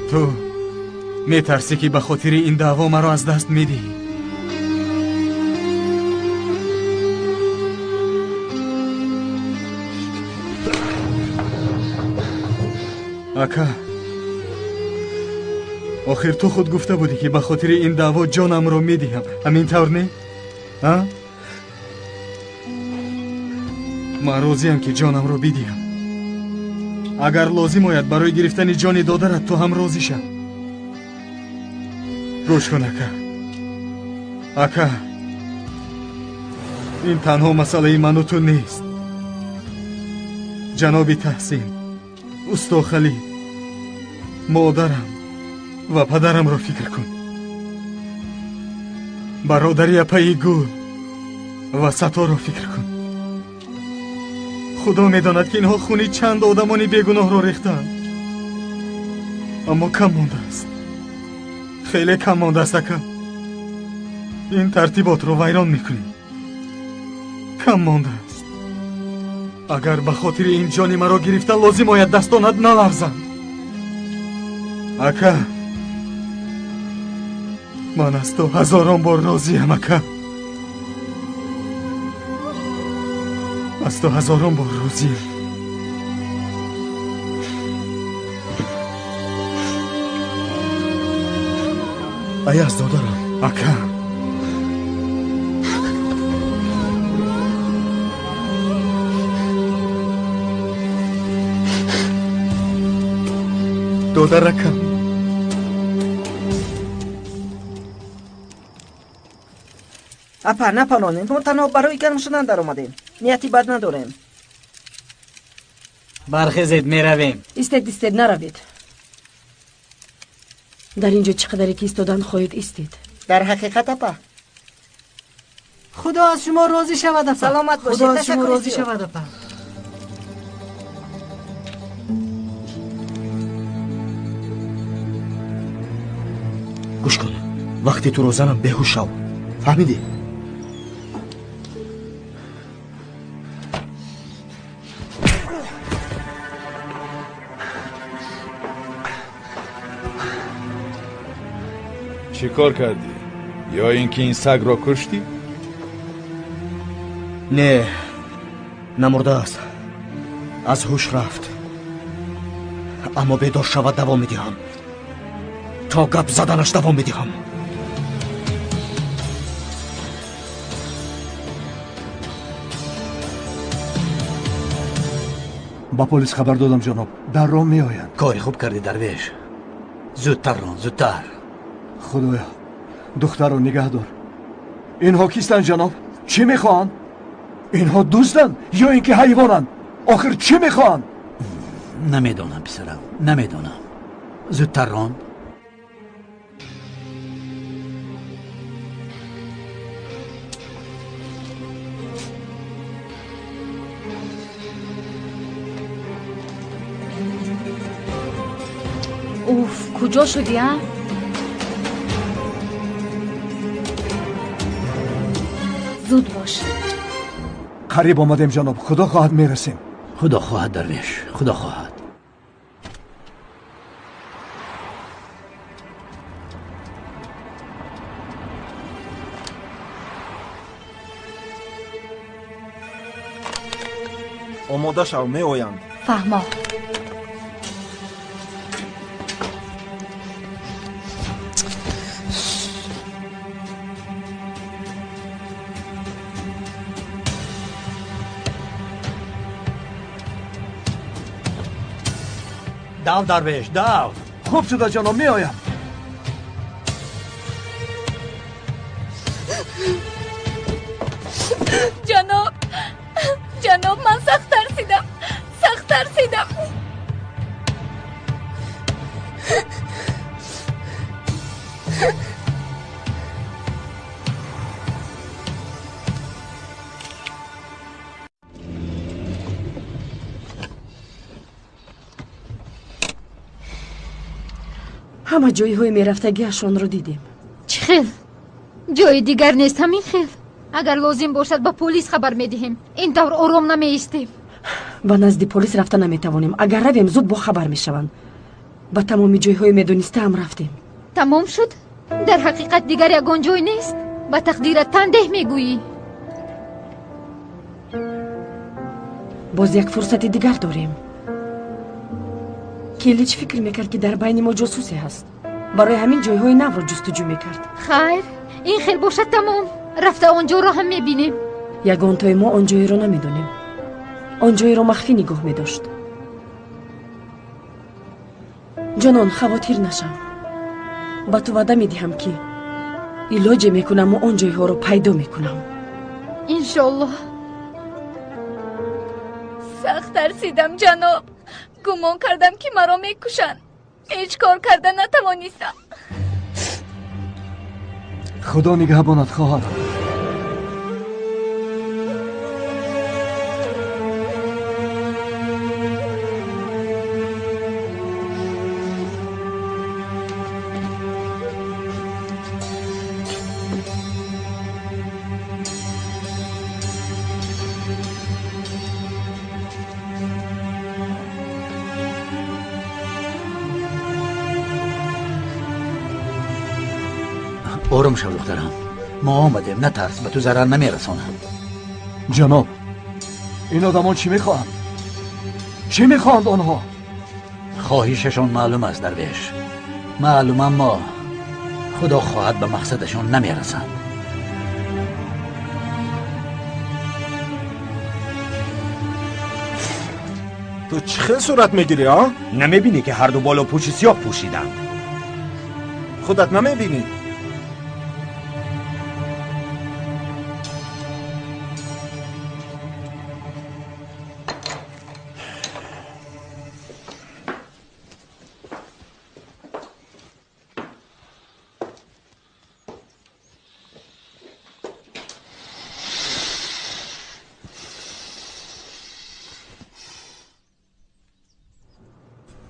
Ту метарсӣ, ки ба хотири ин даъво маро аз даст медиҳӣ. Ака, охир ту худ гуфта будӣ, ки ба хотири ин даъво ҷонамро медиҳам. Ҳамин тавр не? А? Ман розиям, ки ҷонамро бидиҳам. Агар лозим ояд барои гирифтани ҷони додарат, ту ҳам розӣ шав. Гӯш кун, ака. Ака, ин танҳо масъалаи ману ту нест. Ҷаноби Таҳсин, усто Халил, модарам ва падарамро фикр кун. Бародари апаи Гул ва Саторо фикр кун. Худо медонад, ки инҳо хуни чанд одамони бегуноҳро рехтаанд. Аммо кам мондааст. Хеле кам мондааст, ака. Ин тартиботро вайрон мекунӣ. Кам мондааст. Агар ба хотири ин ҷони маро гирифта лозим ояд, дастонат наларзанд. Ака, ман аз ту ҳазорон бор розиям, ака. Аз ту ҳазорон бор розиям. Аяз, додарам. Ака. Додаракам. Апа, напалонем. Мо танҳо барои гарм шудан даромадем. Нияти бад надорем. Бархезед, меравем. Истед, истед, наравед. Дар ин ҷо чӣ қадаре ки истодан хоҳед, истед. Дар ҳақиқат, апа. Худо аз шумо розӣ шавад, апа. Саломат бошед. Худо аз шумо розӣ шавад, апа. Гӯш кун, вақте туро занам, беҳуш шав. Фаҳмидӣ? Чӣ кор кардӣ? Ё ин ки ин сагро куштӣ? Не, намурдааст. Аз ҳуш рафт. Аммо бедор шавад, давом медиҳам. То гап заданаш давом медиҳам. Ба полис хабар додам, ҷаноб. Дар роҳ меоянд. Кори хуб кардӣ, дарвеш. Зудтар рон, зудтар. Худоё, духтарро нигаҳ дор. Инҳо кистанд, ҷаноб? Чӣ мехоҳанд? Инҳо дузданд ё ин ки ҳайвонанд? Охир чӣ мехоҳанд? Намедонам, писарам, намедонам. Зудтар рон. Уф, куҷо шудӣ, а? Зуд бош. Қариб омадем, ҷаноб. Худо хоҳад, мерасем. Худо хоҳад, дарвеш, худо хоҳад. Омода шав, меоянд. Фаҳмо. Дав, дарвеш, дав. Хуб шуда, ҷаноб, меоям. Ҷаноб, ҷаноб, ман сахт тарсидам, сахт тарсидам. Ҳама ҷойҳои мерафтагиашонро дидем. Чӣ хел? Ҷои дигар нест, ҳамин хел. Агар лозим бошад, ба полис хабар медиҳем. Ин тавр ором намеистем. Ба назди полис рафта наметавонем. Агар равем, зуд бохабар мешаванд. Ба тамоми ҷойҳои медонистаам рафтем. Тамом шуд? Дар ҳақиқат дигар ягон ҷой нест? Ба тақдират тандеҳ мегӯӣ. Боз як фурсати дигар дорем. Келич фикр мекард, ки дар байни мо ҷосусе ҳаст. Барои ҳамин ҷойҳои навро ҷустуҷӯ мекард. Хайр, ин хел бошад тамом. Рафта он ҷоро ҳам мебинем. Ягонтои мо он ҷойро намедонем. Он ҷойро махфӣ нигоҳ медошт. Ҷонон, хавотир нашав. Ба ту ваъда медиҳам, ки илоҷе мекунаму он ҷойҳоро пайдо мекунам. Иншоллоҳ. Сахт тарсидам, ҷаноб. Гумон кардам, ки маро мекушанд. Ҳеҷ кор карда натавонистам. Худо нигаҳбонат, хоҳарам. Ором шав, духтарам. Мо омадем, натарс, ба ту зарар намерасонанд. Ҷаноб, ин одамон чӣ мехоҳанд? Чӣ мехоҳанд онҳо? Хоҳишашон маълум аст, дарвеш. Маълум, аммо худо хоҳад ба мақсадашон намерасанд. Ту чӣ хел сурат мегирӣ, а? Намебинӣ, ки ҳарду боло пӯши сиёҳ пӯшиданд? Худат намебинӣ?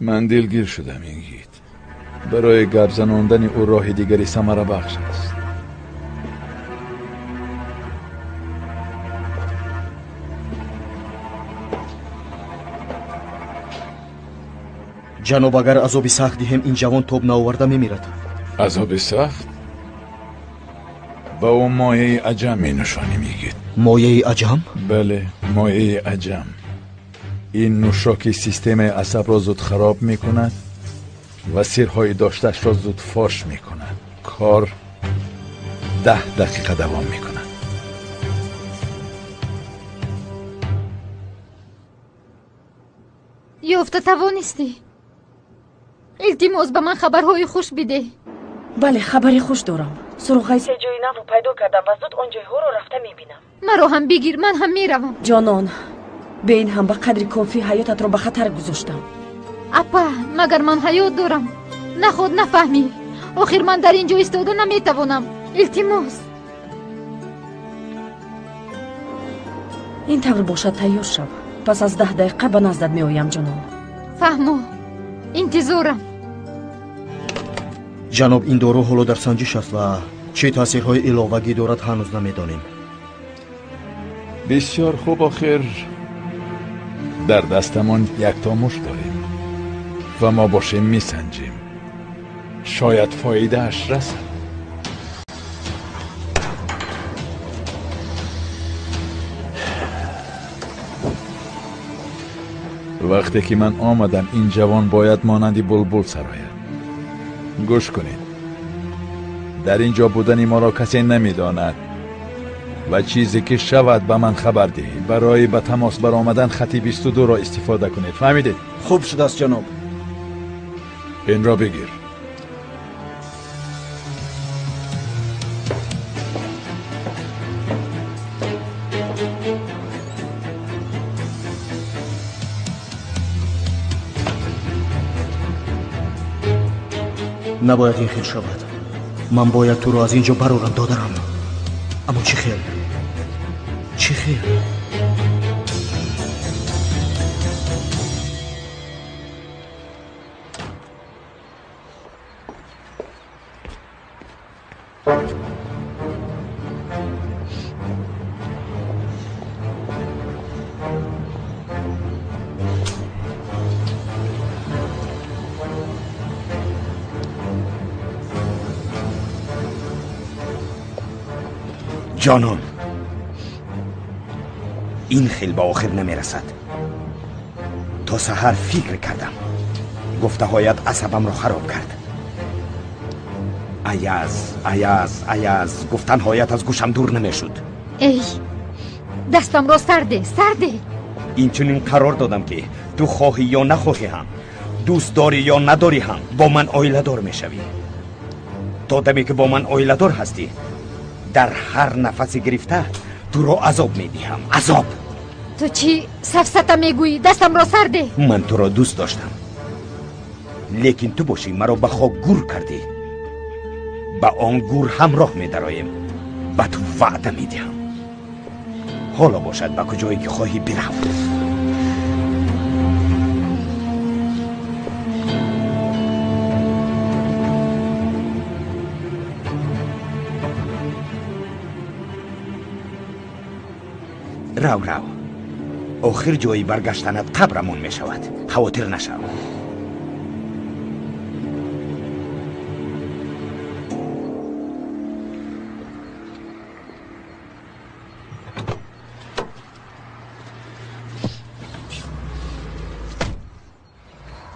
Ман дилгир шудам, Ингит. Барои гап занондани ӯ роҳи дигари самарабахш аст. Ҷаноб, агар азоби сахт диҳем, ин ҷавон тоб наоварда мемирад. Азоби сахт? Ба ӯ мояи аҷам менӯшонем, Игит. Мояи аҷам? Бале, мояи аҷам. Ин нӯшоки системаи асабро зуд хароб мекунад ва сирҳои доштаашро зуд фош мекунад. Кор 10 дақиқа давом мекунад. Ёфта тавонистӣ? Илтимос, ба ман хабарҳои хуш бидеҳ. Бале, хабари хуш дорам. Суроғаи се ҷои навро пайдо кардам ва зуд он ҷойҳоро рафта мебинам. Маро ҳам бигир, ман ҳам меравам. Ҷонон, бе ин ҳам ба қадри кофӣ ҳаётатро ба хатар гузоштам. Апа, магар ман ҳаёт дорам? Наход нафаҳмӣ. Охир ман дар ин ҷо истода наметавонам. Илтимос. Ин тавр бошад, тайёр шав. Пас аз 10 дақиқа ба наздат меоям, ҷонон. Фаҳмо, интизорам. Ҷаноб, ин дору ҳоло дар санҷиш аст ва чӣ таъсирҳои иловагӣ дорад ҳанӯз намедонем. Бисёр хуб, охир дар дастамон якто мушт дорем ва мо бошем месанҷем. Шояд фоидааш расад. Вақте ки ман омадам, ин ҷавон бояд монанди булбул сарояд. Гӯш кунед, дар ин ҷо будани моро касе намедонад ва чизе ки шавад ба ман хабар диҳед. Барои ба тамос баромадан хати 22-ро истифода кунед. Фаҳмидед? Хуб шудааст, ҷаноб. Инро бигир. Набояд ин хел шавад. Ман бояд туро аз ин ҷо барорам, додарам. Аммо чӣ хел? Чӣ хел? Ҷонон, ин хел ба охир намерасад. То саҳар фикр кардам. Гуфтаҳоят асабамро хароб кард. Аяз, Аяз, Аяз гуфтанҳоят аз гӯшам дур намешуд. Эй, дастамро сарде, сарде. Инчунин қарор додам, ки ту хоҳӣ ё нахоҳӣ ҳам, дӯст дорӣ ё надорӣ ҳам, бо ман оиладор мешавӣ. То даме ки бо ман оиладор ҳастӣ, дар ҳар нафаси гирифта туро азоб медиҳам. Азоб. Ту чӣ сафсата мегӯӣ? Дастамро сарде. Ман туро дӯст доштам, лекин ту бошӣ маро ба хок гур кардӣ. Ба он гур ҳамроҳ медароем. Ба ту ваъда медиҳам. Ҳоло бошад ба куҷое ки хоҳӣ бирав. Рав, рав. Охир ҷои баргаштанат қабрамон мешавад. Хавотир нашав.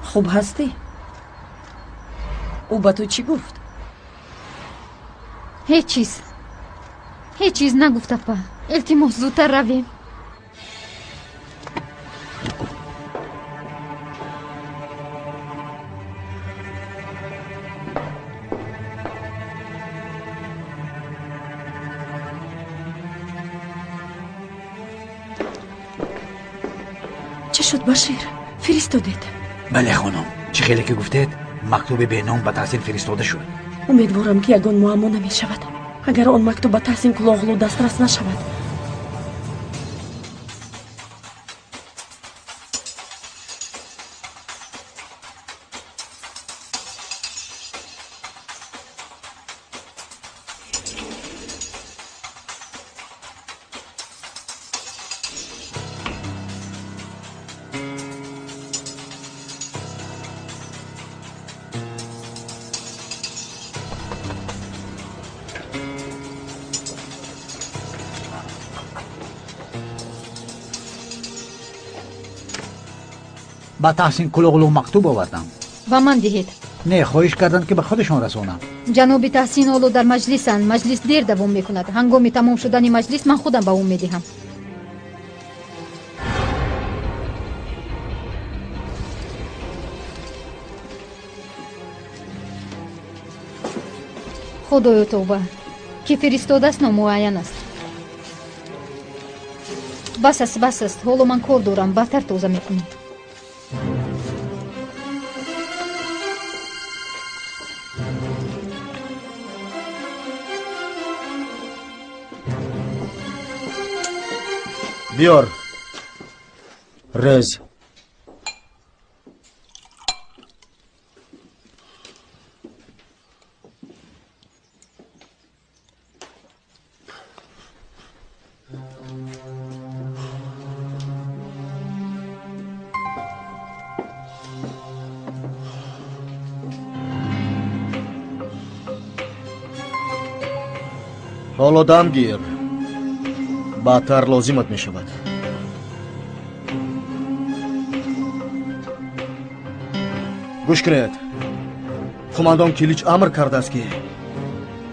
Хуб ҳастӣ? Ӯ ба ту чӣ гуфт? Ҳеҷ чиз. Ҳеҷ чиз нагуфт, апа. Илтимос, зудтар равем. Чӣ шуд, Башир? Фиристодед? Бале, хонум, чӣ хеле ки гуфтед, мактуби беном ба Таҳсин фиристода шуд. Умедворам, ки ягон муаммо намешавад. Агар он мактуб ба Таҳсин Кулоғлу дастрас нашавад. Ба Таҳсин Кулоғлу мактуб овардам. Ба ман диҳед. Не, хоҳиш карданд, ки ба худашон расонам. Ҷаноби Таҳсин ҳоло дар маҷлисанд. Маҷлис дер давом мекунад. Ҳангоми тамом шудани маҷлис ман худам ба ӯ медиҳам. Худоё тавба, ки фиристодааст номуайян аст. Бас аст, бас аст. Ҳоло ман кор дорам, баъдтар тоза мекунем. Биёр. Рез. Ҳоло дам гир. Баъдтар лозимат мешавад. Гӯш кунед. Қумандон Килич амр кардааст, ки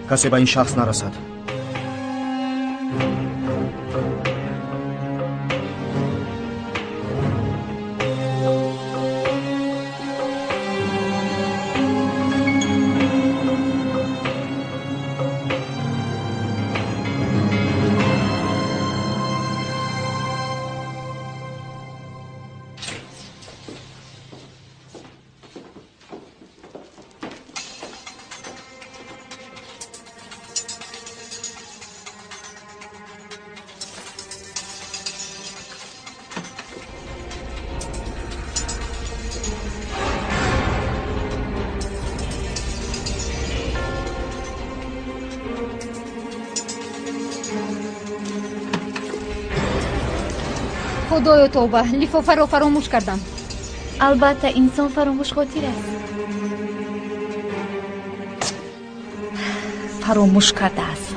касе ба ин шахс нарасад. Худоё тавба, лифофаро фаромӯш кардам. Албатта, инсон фаромӯшхотир аст. Фаромӯш кардааст.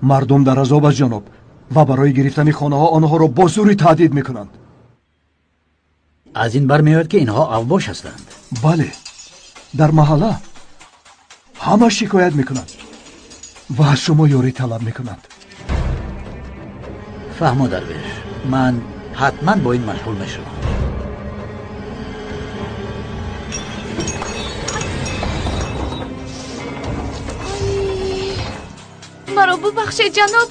Мардум дар азоб аст ҷаноб ва барои гирифтани хонаҳо онҳоро бо зӯрӣ таҳдид мекунанд. Аз ин бармеояд ки инҳо авбош ҳастанд. Бале, дар маҳалла ҳама шикоят мекунанд ва аз шумо ёрӣ талаб мекунанд. Фаҳмо дарвеш, ман ҳатман бо ин машғул мешавам. Маро бубахшед ҷаноб.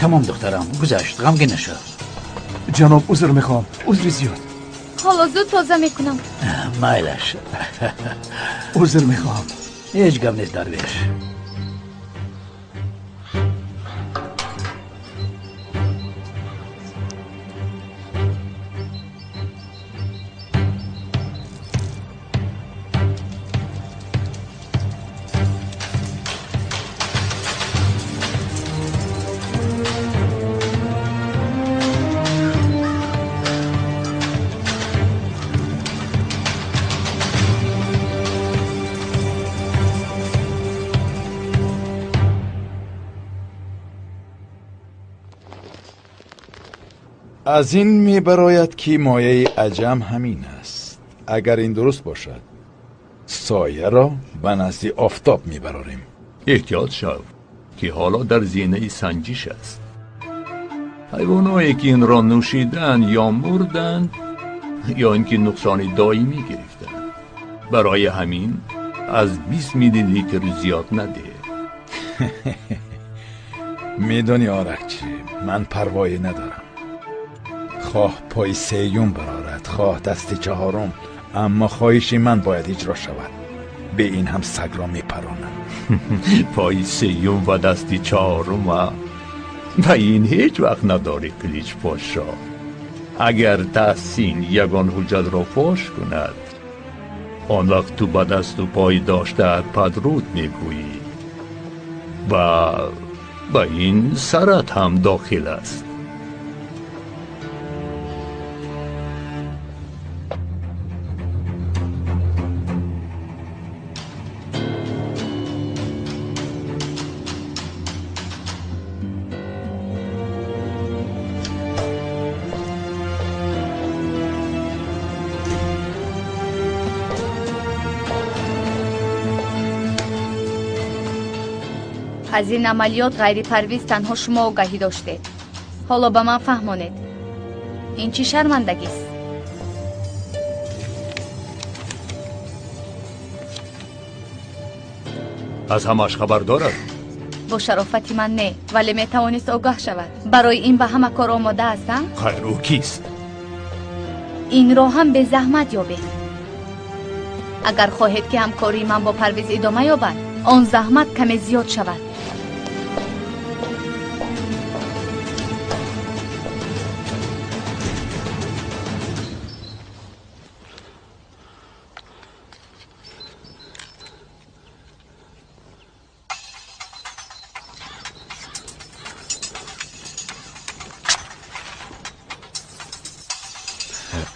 Тамом духтарам, гузашт, ғамгин нашав. Ҷаноб, узр мехоҳам, узри зиёд. Ҳоло зуд тоза мекунам. Майлаш. Узр мехоҳам. Ҳеҷ гап нест дарвеш. Аз ин мебарояд ки мояи аҷам ҳамин аст. Агар ин дуруст бошад, сояро ба назди офтоб мебарорем. Эҳтиёт шав, ки ҳоло дар зинаи санҷиш аст. Ҳайвоное ки инро нӯшиданд ё мурданд, ё ин ки нуқсони доимӣ гирифтанд. Барои ҳамин аз 20 миллилитр зиёд надеҳ. Медонӣ Оракчи, ман парвое надорам. Хоҳ пои сеюм барорад, хоҳ дасти чаҳорум, аммо хоҳиши ман бояд иҷро шавад. Бе ин ҳам сагро мепаронам. Пои сеюм ва дасти чаҳорум ва ин ҳеҷ вақт надорӣ Қилич Пошо. Агар Таҳсин ягон ҳуҷҷатро фош кунад, он вақт ту ба дасту пой доштаат падруд мегӯӣ ва ба ин сарат ҳам дохил аст. Аз ин амалиёт ғайри Парвиз танҳо шумо огаҳӣ доштед. Ҳоло ба ман фаҳмонед, ин чӣ шармандагист? Аз ҳамааш хабар дорад? Бо шарофати ман не, вале метавонист огаҳ шавад. Барои ин ба ҳама кор омода аст, а? Хайр, ӯ кист? Инро ҳам безаҳмат ёбед. Агар хоҳед ки ҳамкории ман бо Парвиз идома ёбад, он заҳмат каме зиёд шавад.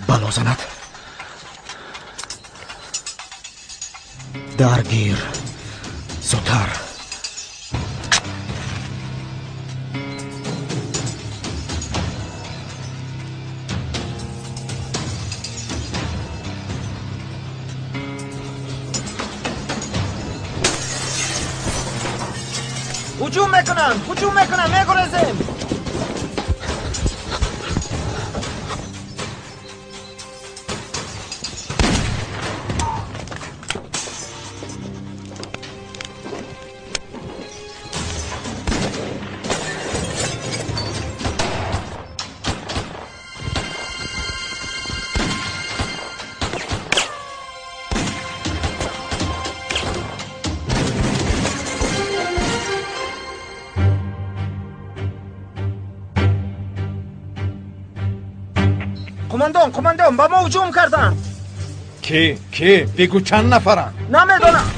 Бало занад. Даргир. Зудтар. Ҳуҷум мекунанд, ҳуҷум мекунанд, мегурезем. Қумондон, қумондон, ба мо ҳуҷум карданд. Ки, ки? Бигӯ чанд нафаранд? Намедонам.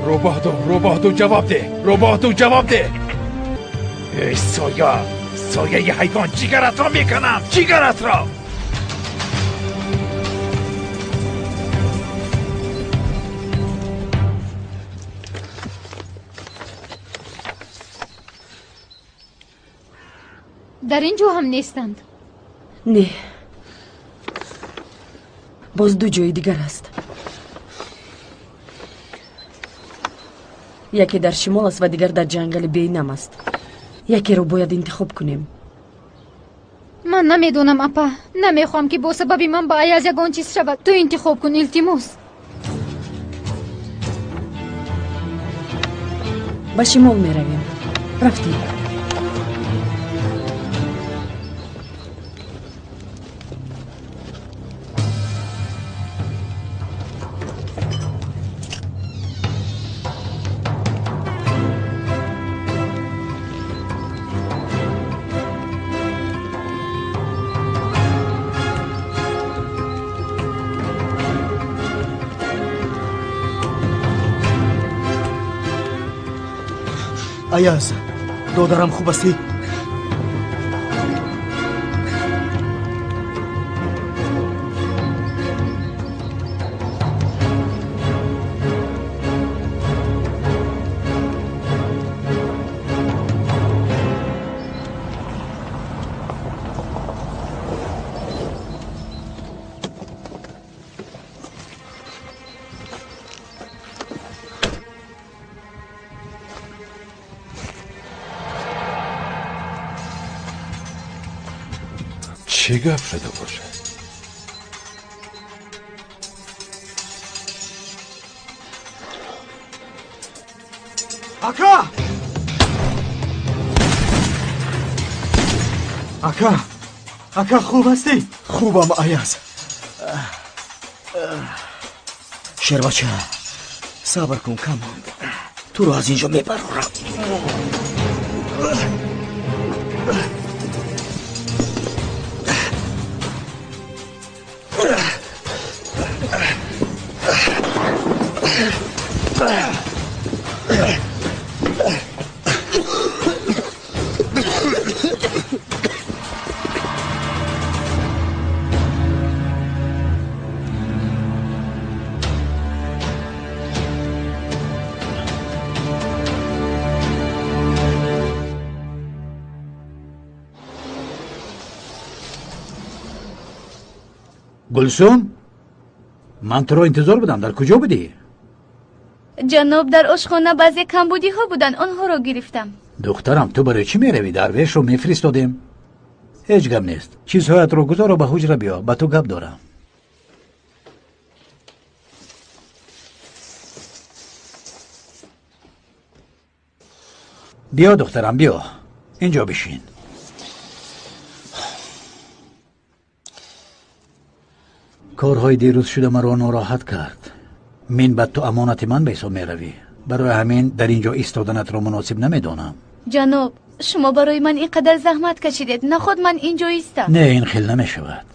Рӯбоҳ ду, рӯбоҳ ду, ҷавоб деҳ! Рӯбоҳ ду, ҷавоб деҳ! Эй соя, сояи ҳайвон, ҷигаратро меканам, ҷигаратро! Дар ин ҷо ҳам нестанд. Не, боз ду ҷои дигар аст. Яке дар шимол аст ва дигар дар ҷангали бенам аст. Якеро бояд интихоб кунем. Ман намедонам, апа. Намехоҳам, ки бо сабаби ман ба Аяз ягон чиз шавад. Ту интихоб кун, илтимос. Ба шимол меравем. Рафтем. Аяз, додарам, хуб ҳастӣ? Чӣ гап шуда бошад? Ака! Ака! Ака, хуб ҳастӣ? Хубам, Аяз. Шербача, сабр кун, кам монд. Туро аз ин ҷо мебарорам. Гулсум, ман туро интизор будам. Дар куҷо будӣ? Ҷаноб, дар ошхона баъзе камбудиҳо буданд, онҳоро гирифтам. Духтарам, ту барои чӣ меравӣ? Дарвешро мефиристодем. Ҳеҷ гап нест. Чизҳоятро гузору ба ҳуҷра биё, ба ту гап дорам. Биё, духтарам, биё, инҷо бишин. Корҳои дирӯз шуда маро нороҳат кард. Мин баъд ту амонати ман ба ҳисоб меравӣ. Барои ҳамин дар ин ҷо истоданатро муносиб намедонам. Ҷаноб, шумо барои ман ин қадар заҳмат кашидед, наход ман ин ҷо истам. Не, ин хел намешавад.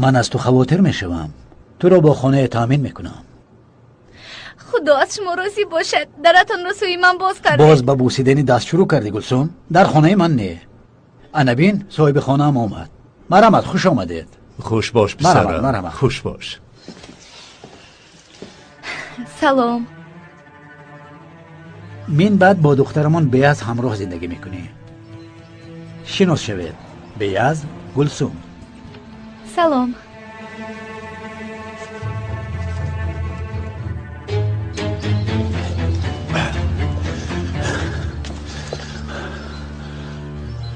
Ман аз ту хавотир мешавам. Туро бо хонае таъмин мекунам. Худо аз шумо розӣ бошад. Даратонро сӯи ман боз кардед. Боз ба бусидани даст шурӯъ кардӣ, Гулсум? Дар хонаи ман не. Ана бин, соҳиби хонаам омад. Марҳамат, хуш омадед. Хуш бош, писарам, хуш бош. Салом. Мин баъд бо духтарамон Беяз ҳамроҳ зиндагӣ мекунӣ. Шинос шавед. Беяз, Гулсум. Салом.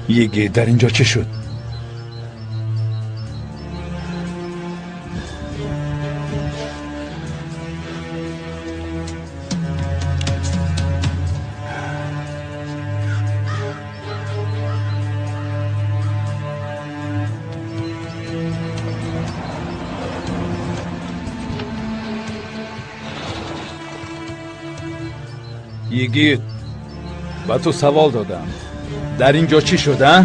Йигит, дар ин ҷо чӣ шуд? Йигит, ба ту савол додам. Дар ин ҷо чӣ шуд, а?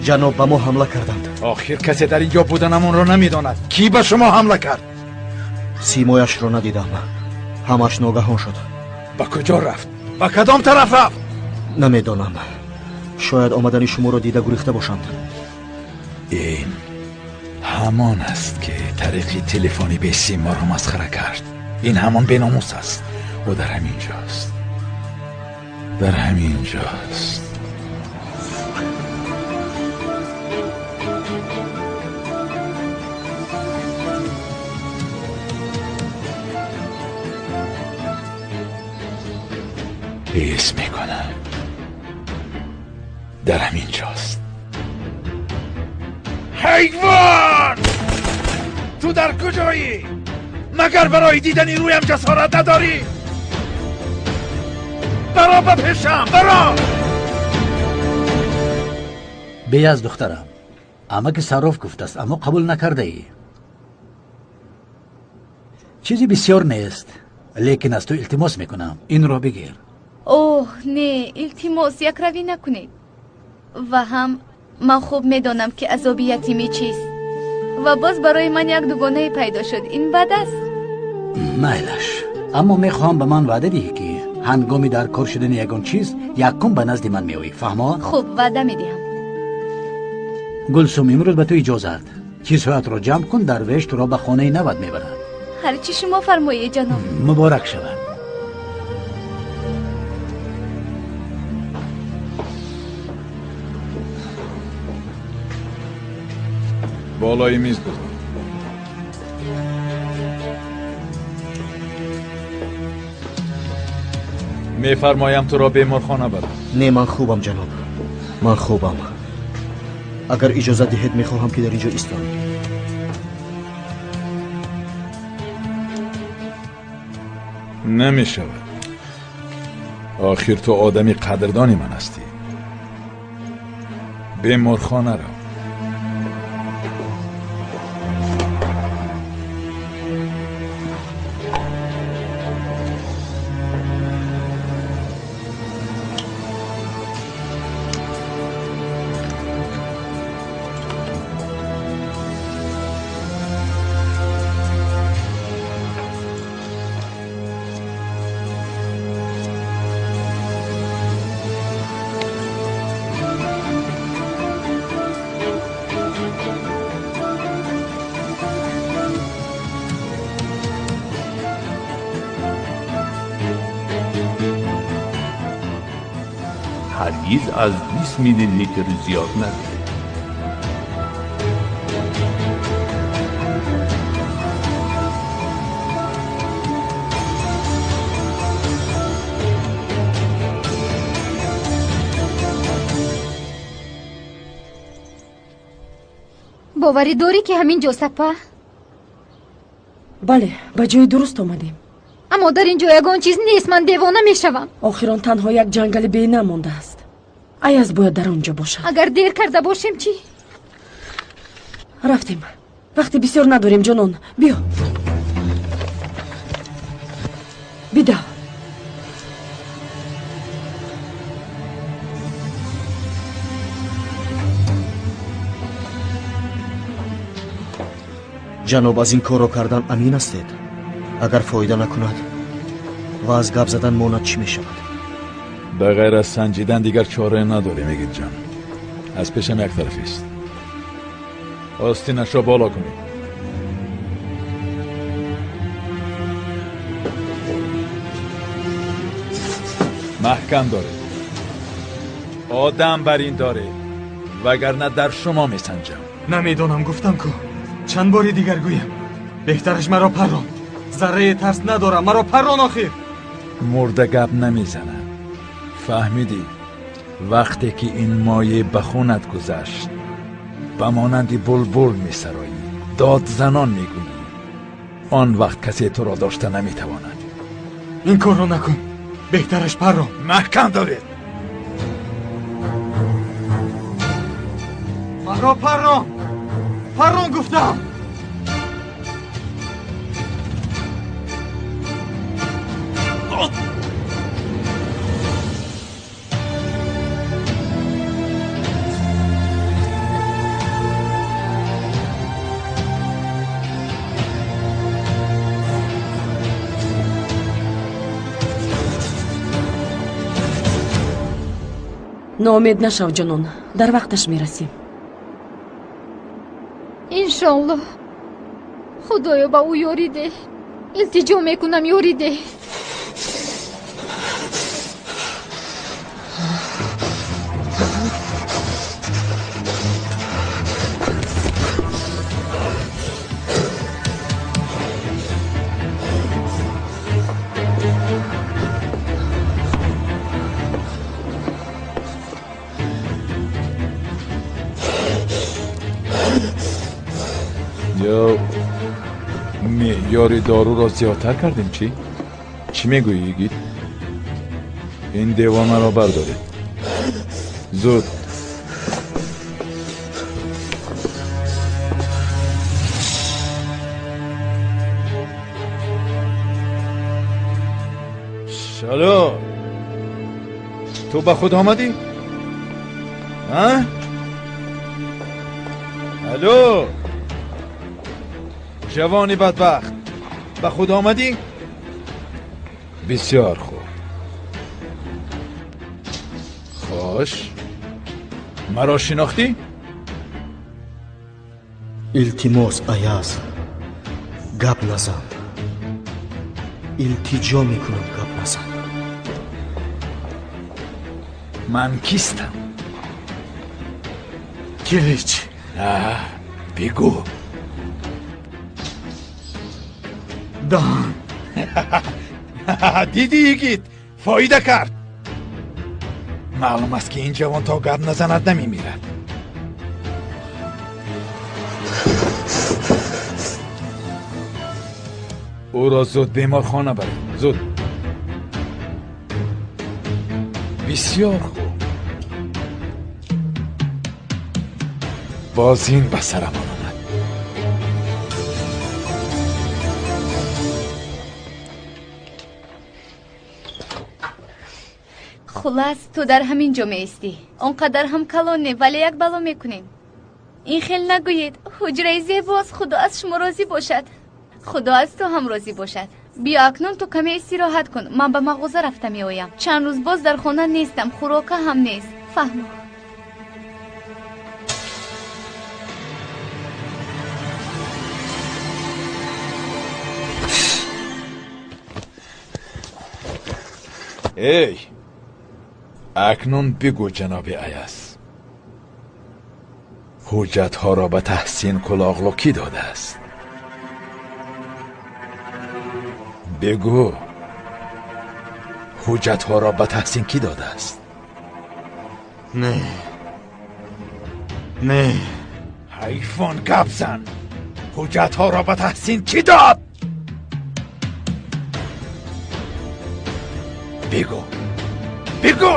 Ҷаноб, ба мо ҳамла карданд. Охир касе дар ин ҷо буданамонро намедонад. Кӣ ба шумо ҳамла кард? Симояшро надидам. Ҳамаш ногаҳон шуд. Ба куҷо рафт? Ба кадом тараф рафт? Намедонам. Шояд омадани шуморо дида гурехта бошанд. Ин ҳамон аст, ки тариқи телефони бесим моро масхара кард. Ин ҳамон беномус аст. Ӯ дар ҳамин ҷост. Дар ҳамин ҷост. ҳис мекунам дар ҳамин ҷост. Ҳайвон! Ту дар куҷоӣ? Магар барои дидани рӯям ҷасорат надорӣ? Баро ба пешам, баро! Беяз духтарам, амаки Сарроф гуфтааст, аммо қабул накардаӣ. Чизи бисёр нест, лекин аз ту илтимос мекунам, инро бигир. Оҳ, не, илтимос, якравӣ накунед. Ва ҳам ман хуб медонам, ки азоби ятимӣ чист. Ва боз барои ман як дугонае пайдо шуд. Ин бад аст. Майлаш, аммо мехоҳам ба ман ваъда диҳӣ, ки ҳангоми дар кор шудани ягон чиз якум ба назди ман меоӣ. Фаҳмо? Хуб, ваъда медиҳам. Гулсум, имрӯз ба ту иҷозат. Чизҳоятро ҷамъ кун, дарвеш туро ба хонаи нават мебарад. Ҳар чӣ шумо фармоед, ҷаноб. Муборак шавад. Болои миз гузор. Мефармоям туро беморхона барам. Не, ман хубам, ҷаноб. Ман хубам. Агар иҷозат диҳед, мехоҳам, ки дар инҷо истам. Намешавад. Охир ту одами қадрдони ман ҳастӣ. Беморхона рав. هرگز از 20 میلی لیتر زیاد نده. Боварӣ дорӣ, ки ҳамин ҷо сапа? Бале, ба ҷои дуруст омадем. Аммо дар ин ҷо ягон чиз нест, ман девона мешавам. Охир он танҳо як ҷангали бена мондааст. Аяз бояд дар он ҷо бошад. Агар дер карда бошем чӣ? Рафтем. Вақти бисёр надорем, ҷонон. Биё. Бидав. Ҷаноб, аз ин корро кардан амин ҳастед? Агар фоида накунад ва аз гап задан монад, чӣ мешавад? Ба ғайр аз санҷидан дигар чора надорем, Эгитҷон. Аз пешам як тарафист. Остинашро боло кунед. Маҳкам доред. Одам бар ин доред, вагарна дар шумо месанҷам. Намедонам, гуфтам ку. Чанд бори дигар гӯям. Беҳтараш маро паррон. Зарраи тарс надорам, маро паррон охир. Мурда гап намезанад. Фаҳмидӣ? Вақте ки ин моеъ ба хунат гузашт, ба монанди булбул месароӣ, дод занон мегӯӣ. Он вақт касе туро дошта наметавонад. Ин корро накун. Беҳтараш паррон. Маҳкам доред. Маро паррон. Паррон гуфтам. Ноумед нашав, ҷонон, дар вақташ мерасем. Иншоаллоҳ. Худоё, ба ӯ ёрӣ деҳ. Илтиҷо мекунам, ёрӣ деҳ. Ё меъёри доруро зиёдтар кардем, чӣ? Чӣ мегӯӣ, йигит? Ин девонаро бардоред. Зуд. Шало, ту ба худ омадӣ? А? Алло! Ҷавони бадбахт, ба худ омадӣ? Бисёр хуб. Хош, маро шинохтӣ? Илтимос, Аяз, гап назан. Илтиҷо мекунам, гап назан. Ман кистам? Килич. Бигӯ. Даҳан. Дидӣ, йигит, фоида кард. Маълум аст, ки ин ҷавон то гап назанад намемирад. Ӯро зуд беморхона баред, зуд. Бисёр хуб. Боз ин ба сарамон омад. Хулас, ту дар ҳамин ҷо меистӣ. Он қадар ҳам калон не, вале як бало мекунем. Ин хел нагӯед, ҳуҷраи зебост, Худо аз шумо розӣ бошад. Худо аз ту ҳам розӣ бошад. Биё акнун ту каме истироҳат кун, ман ба мағоза рафта меоям. Чанд рӯз боз дар хона нестам, хӯрока ҳам нест. Фаҳмо. Эй, акнун бигӯ, ҷаноби Аяз, ҳуҷҷатҳоро ба Таҳсин Кулоғлу кӣ додааст? Бигӯ, ҳуҷҷатҳоро ба Таҳсин кӣ додааст? Не, не. Ҳайвон, гап зан! Ҳуҷҷатҳоро ба Таҳсин кӣ дод? Бигӯ, бигӯ!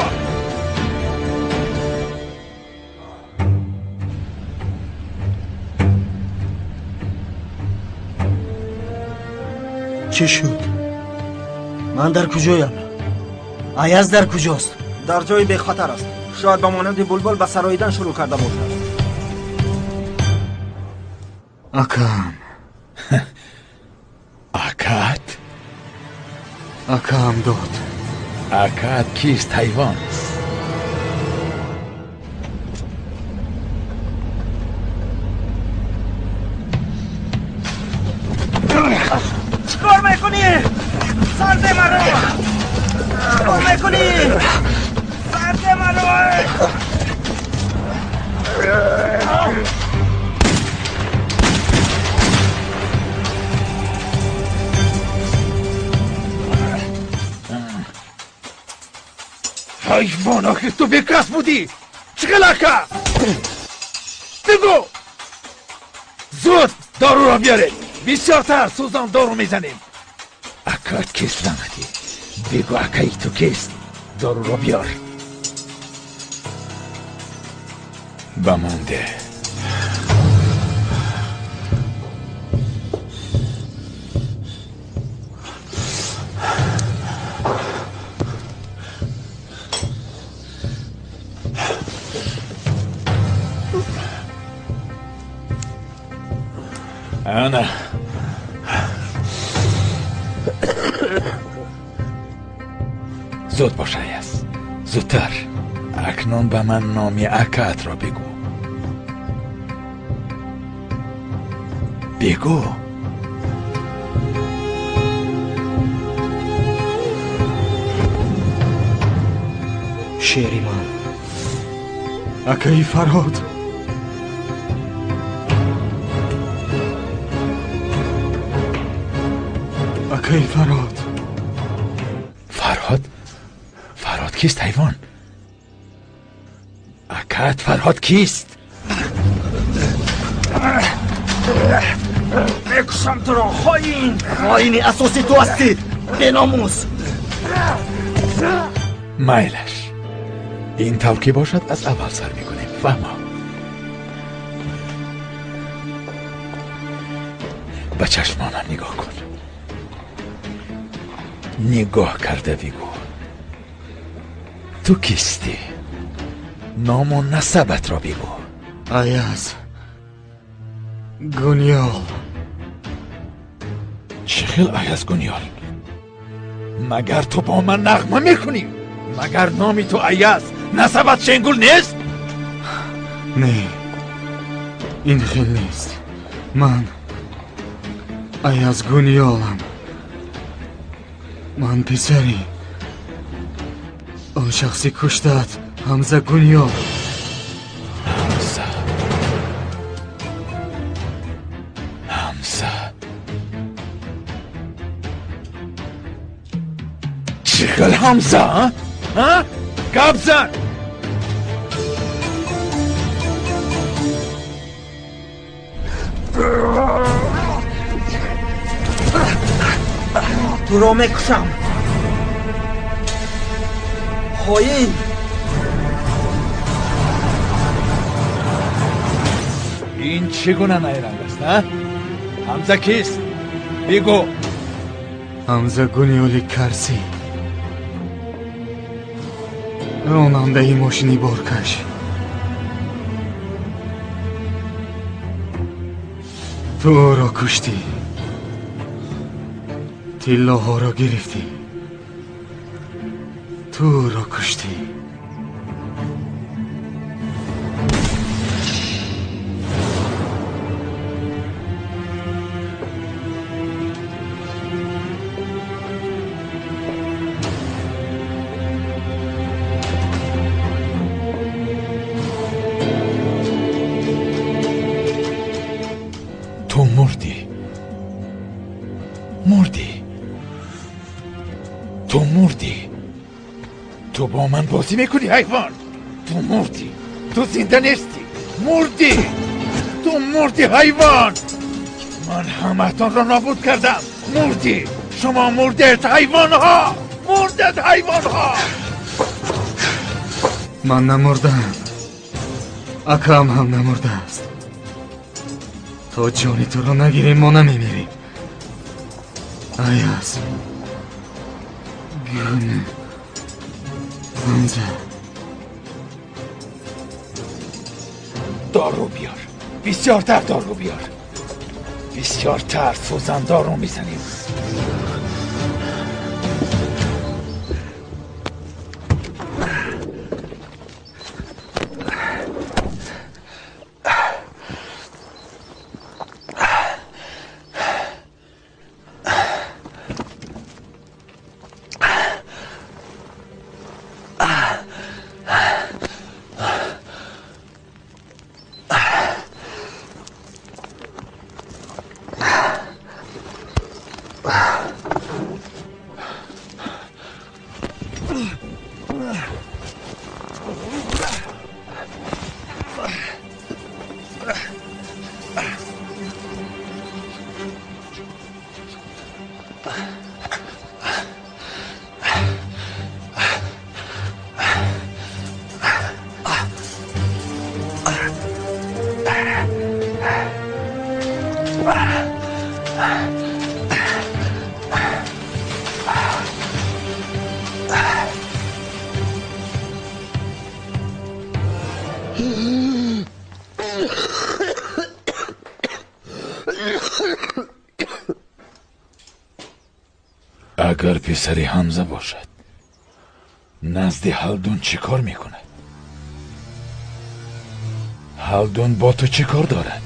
Чӣ шуд? Ман дар куҷоям? Аяз дар куҷост? Дар ҷои бехатар аст. Шояд ба монанди булбул ба сароидан шурӯъ карда бошад. Акам. Акат? Акам дод. Акат кист, ҳайвон? Чикор мекунӣ? Сарде маро! Чикор мекунӣ? Сарде маро! Ҳайвон, охир ту бекас будӣ! Чӣ хел ака? Бигӯ! Зуд доруро биёред! Бисёртар сӯзон дору мезанем. Акат кист, лаънатӣ? Бигӯ, акаи ту кист? Доруро биёр. Ба ман деҳ. Ана. Зуд бош, Аяз, зудтар. Акнун ба ман номи акаатро бигӯ. Бигӯ. Шери ман, акаи Фарҳод. Акаи Фарҳод. Фарҳод? Фарҳод кист, ҳайвон? Акаат Фарҳод кист? Мекушам туро, хоин! Хоини асосӣ ту ҳастӣ, беномус! Майлаш, ин тавр ки бошад, аз аввал сар мекунем. Фаҳмо? Ба чашмонам нигоҳ кун. Нигоҳ карда бигӯ, ту кистӣ? Ному насабатро бигӯ. Аяз Гуниёл. Чӣ хел Аяз Гуниёл? Магар ту бо ман нағма мекунӣ? Магар номи ту Аяз, насабат Шенгул нест? Не, ин хел нест. Ман Аяз Гуниёлам. Ман писари он шахси куштаат, Ҳамза Гуниёл. Ҳамза, Ҳамза, чӣ хел Ҳамза? Гап зан! Туро мекушам, хоин! Ин чӣ гуна найранг аст, а? Ҳамза кист? Бигӯ. Ҳамза Гуниёли Карсӣ, ронандаи мошини боркаш. Ту ӯро куштӣ, тиллоҳоро гирифтӣ. Ту ӯро куштӣ. Ту мурдӣ, мурдӣ, ту мурдӣ. Ту бо ман бозӣ мекунӣ, ҳайвон? Ту мурдӣ, ту зинда нестӣ, мурдӣ, ту мурдӣ, ҳайвон. Ман ҳамаатонро нобуд кардам. Мурдӣ, шумо мурдед, ҳайвонҳо, мурдед, ҳайвонҳо. Ман намурдаам, акаам ҳам намурдааст. То ҷони туро нагирем, мо намемирем. Аяз Гун Ҳамза. Дору биёр, бисёртар дору биёр, бисёртар сӯзандору мезанем. Агар писари Ҳамза бошад, назди Ҳалдун чӣ кор мекунад? Ҳалдун бо ту чӣ кор дорад?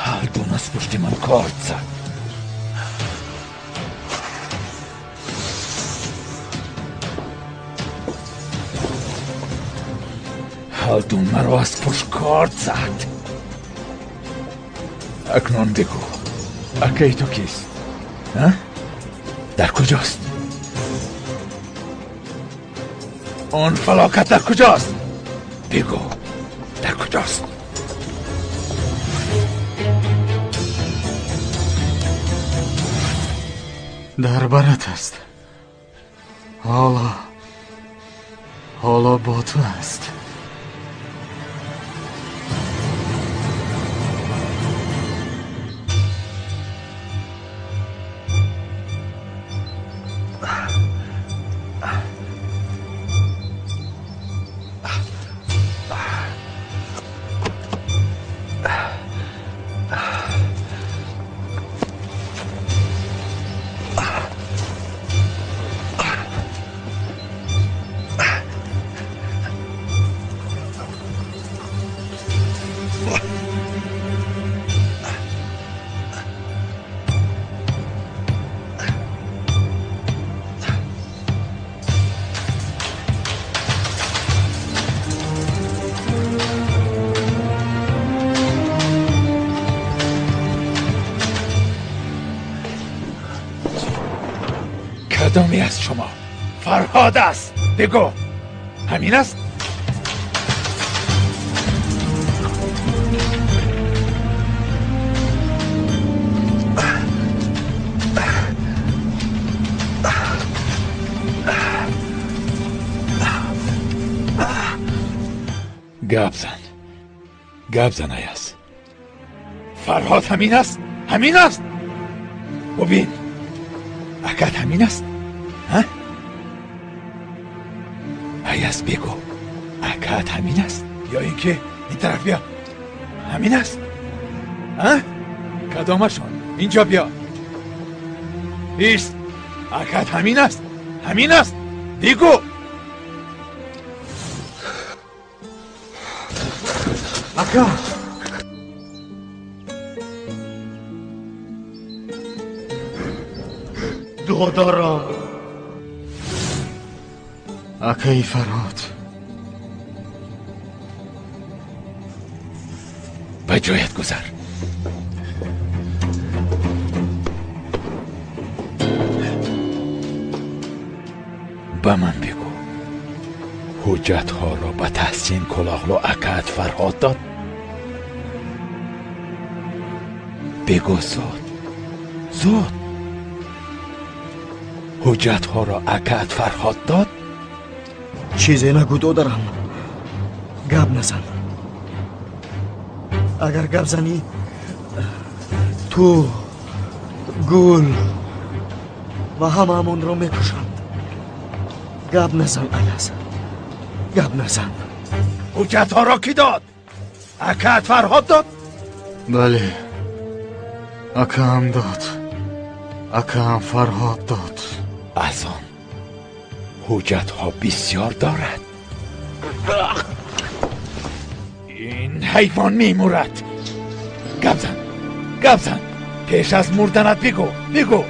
Ҳалдун аз пушти ман корд зад. Ҳалдун маро аз пушт корд зад. Акнун бигӯ, акаи ту кист? Дар куҷост? Он фалокат дар куҷост? Бигӯ, дар куҷост? Дар барат аст. Ҳоло бо ту аст. کدامی از شما فرهاد است؟ بگو، همین است؟ گپ زن، گپ زن ایاز. فرهاد همین است؟ همین است؟ ببین، اکد همین است؟ ها؟ ایاز بگو، اکد همین است؟ یا اینکه این طرف بیا، همین است؟ ها؟ کدامشان؟ اینجا بیا. ایست، اکد همین است؟ همین است؟ بگو. اکا، دادارم، اکای فرهاد، به جایت گذر. به من بگو، حجت ها را به تحسین کلاغلو اکد فرهاد داد؟ بگو زود، زود. حجت ها را اکد فرهاد داد؟ چیزی نگو دادرم، گپ نزن. اگر گپ زنی تو، گل و همه را میکشند. گپ نزن ایاز، گپ نزن. حجت ها را کی داد؟ اکد فرهاد داد؟ بله، اکم داد، اکم فرهاد داد. از آن حجت ها بسیار دارد. این حیوان میمورد. گپ زن، گپ زن، پیش از مردنت بگو، بگو،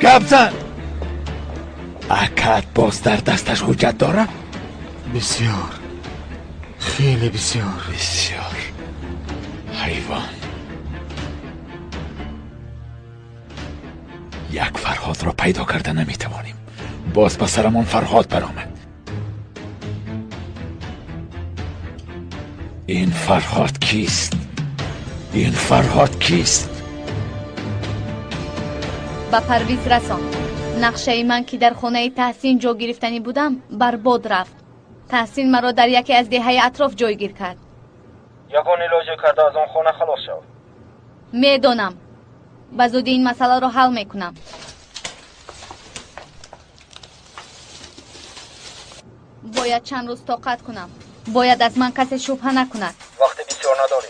گپ زن. اکد باز در دستش حجت دارد؟ بسیار، خیلی بسیار. بسیار. حیوان. یک فرهاد را پیدا کرده نمیتوانیم. باز به سرمان فرهاد برآمد. این فرهاد کیست؟ این فرهاد کیست؟ به پرویز رسان. نقشه من که در خانه تحسین جا گرفتنی بودم برباد رفت. تحسین مرا در یکی از دهه اطراف جایگیر کرد. یگان علاج کرده از آن خانه خلاص شو. میدانم. به زودی این مسئله را حل میکنم. باید چند روز طاقت کنم. باید از من کسی شبهه نکند. وقت بسیار نداری.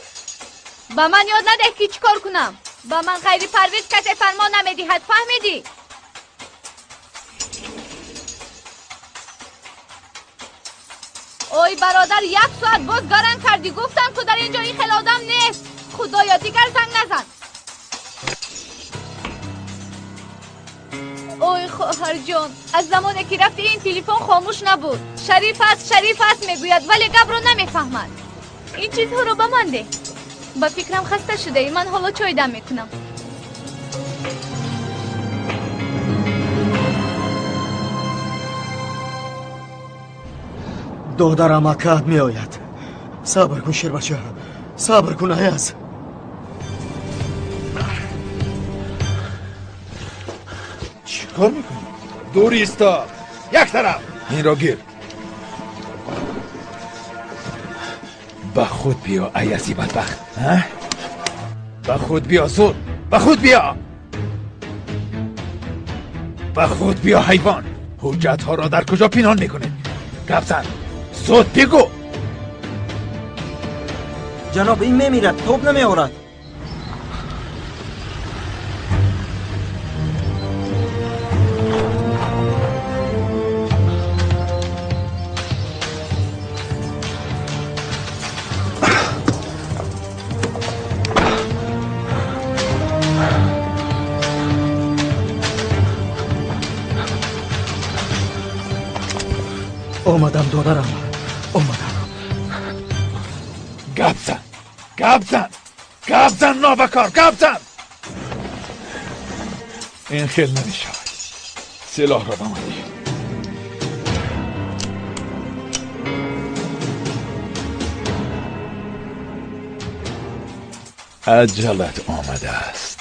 به من یاد نده که چیکار کنم. Ба ман ғайри Парвиз касе фармон намедиҳад, фаҳмидӣ? Ой бародар, як соат боз гаранг кардӣ. Гуфтам ту дар ин ҷо ин хел одам нест. Худоё, дигар занг назан. Ой хоҳарҷон, аз замоне ки рафти ин телефон хомӯш набуд. Шариф аст, Шариф аст мегӯяд, вале гапро намефаҳмад. Ин чизҳоро ба ман деҳ. Ба фикрам хаста шудаӣ, ман ҳоло чой дам мекунам. Додарам акаат меояд. Сабр кун шербача, сабр кун Аяз. Чӣ кор мекунӣ? Дур исто, як тараф. Инро гир. Ба худ биё, Аязи бадбахт. Ба худ биё, зуд. Ба худ биё. Ба худ биё, ҳайвон. Ҳуҷҷатҳоро дар куҷо пинҳон мекунед? Гап зан. Зуд бигӯ. Ҷаноб, ин мемирад, тоб намеорад. Омадам, додарам, омадам. Гап зан, гап зан, гап зан, нобакор, гап зан. Ин хел намешавад. Силоҳро ба ман диҳ. Аҷалат омадааст.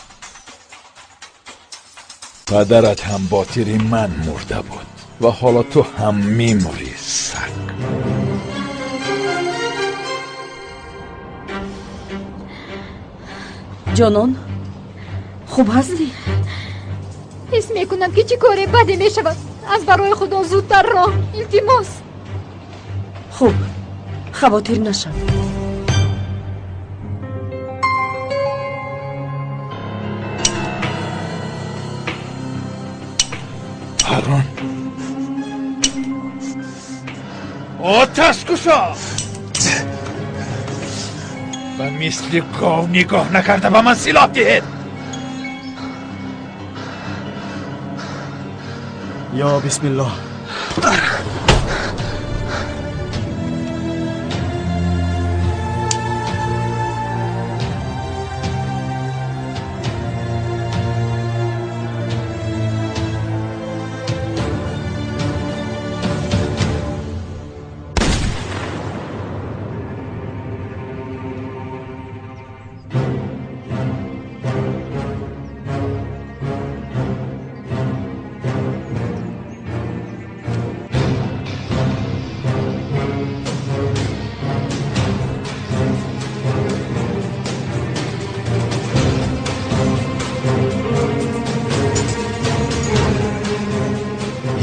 Падарат ҳам бо тири ман мурда буд ва ҳоло ту ҳам мемурӣ, саг. Ҷонон, хуб ҳастӣ? Ҳис мекунам ки чӣ коре баде мешавад. Аз барои Худо зудтар роҳ, илтимос. Хуб, хавотир нашав. Ҳарон, оташ кушо! Ба мисли гов нигоҳ накарда ба ман силоҳ диҳед. Ё бисмиллоҳ.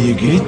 Yigit?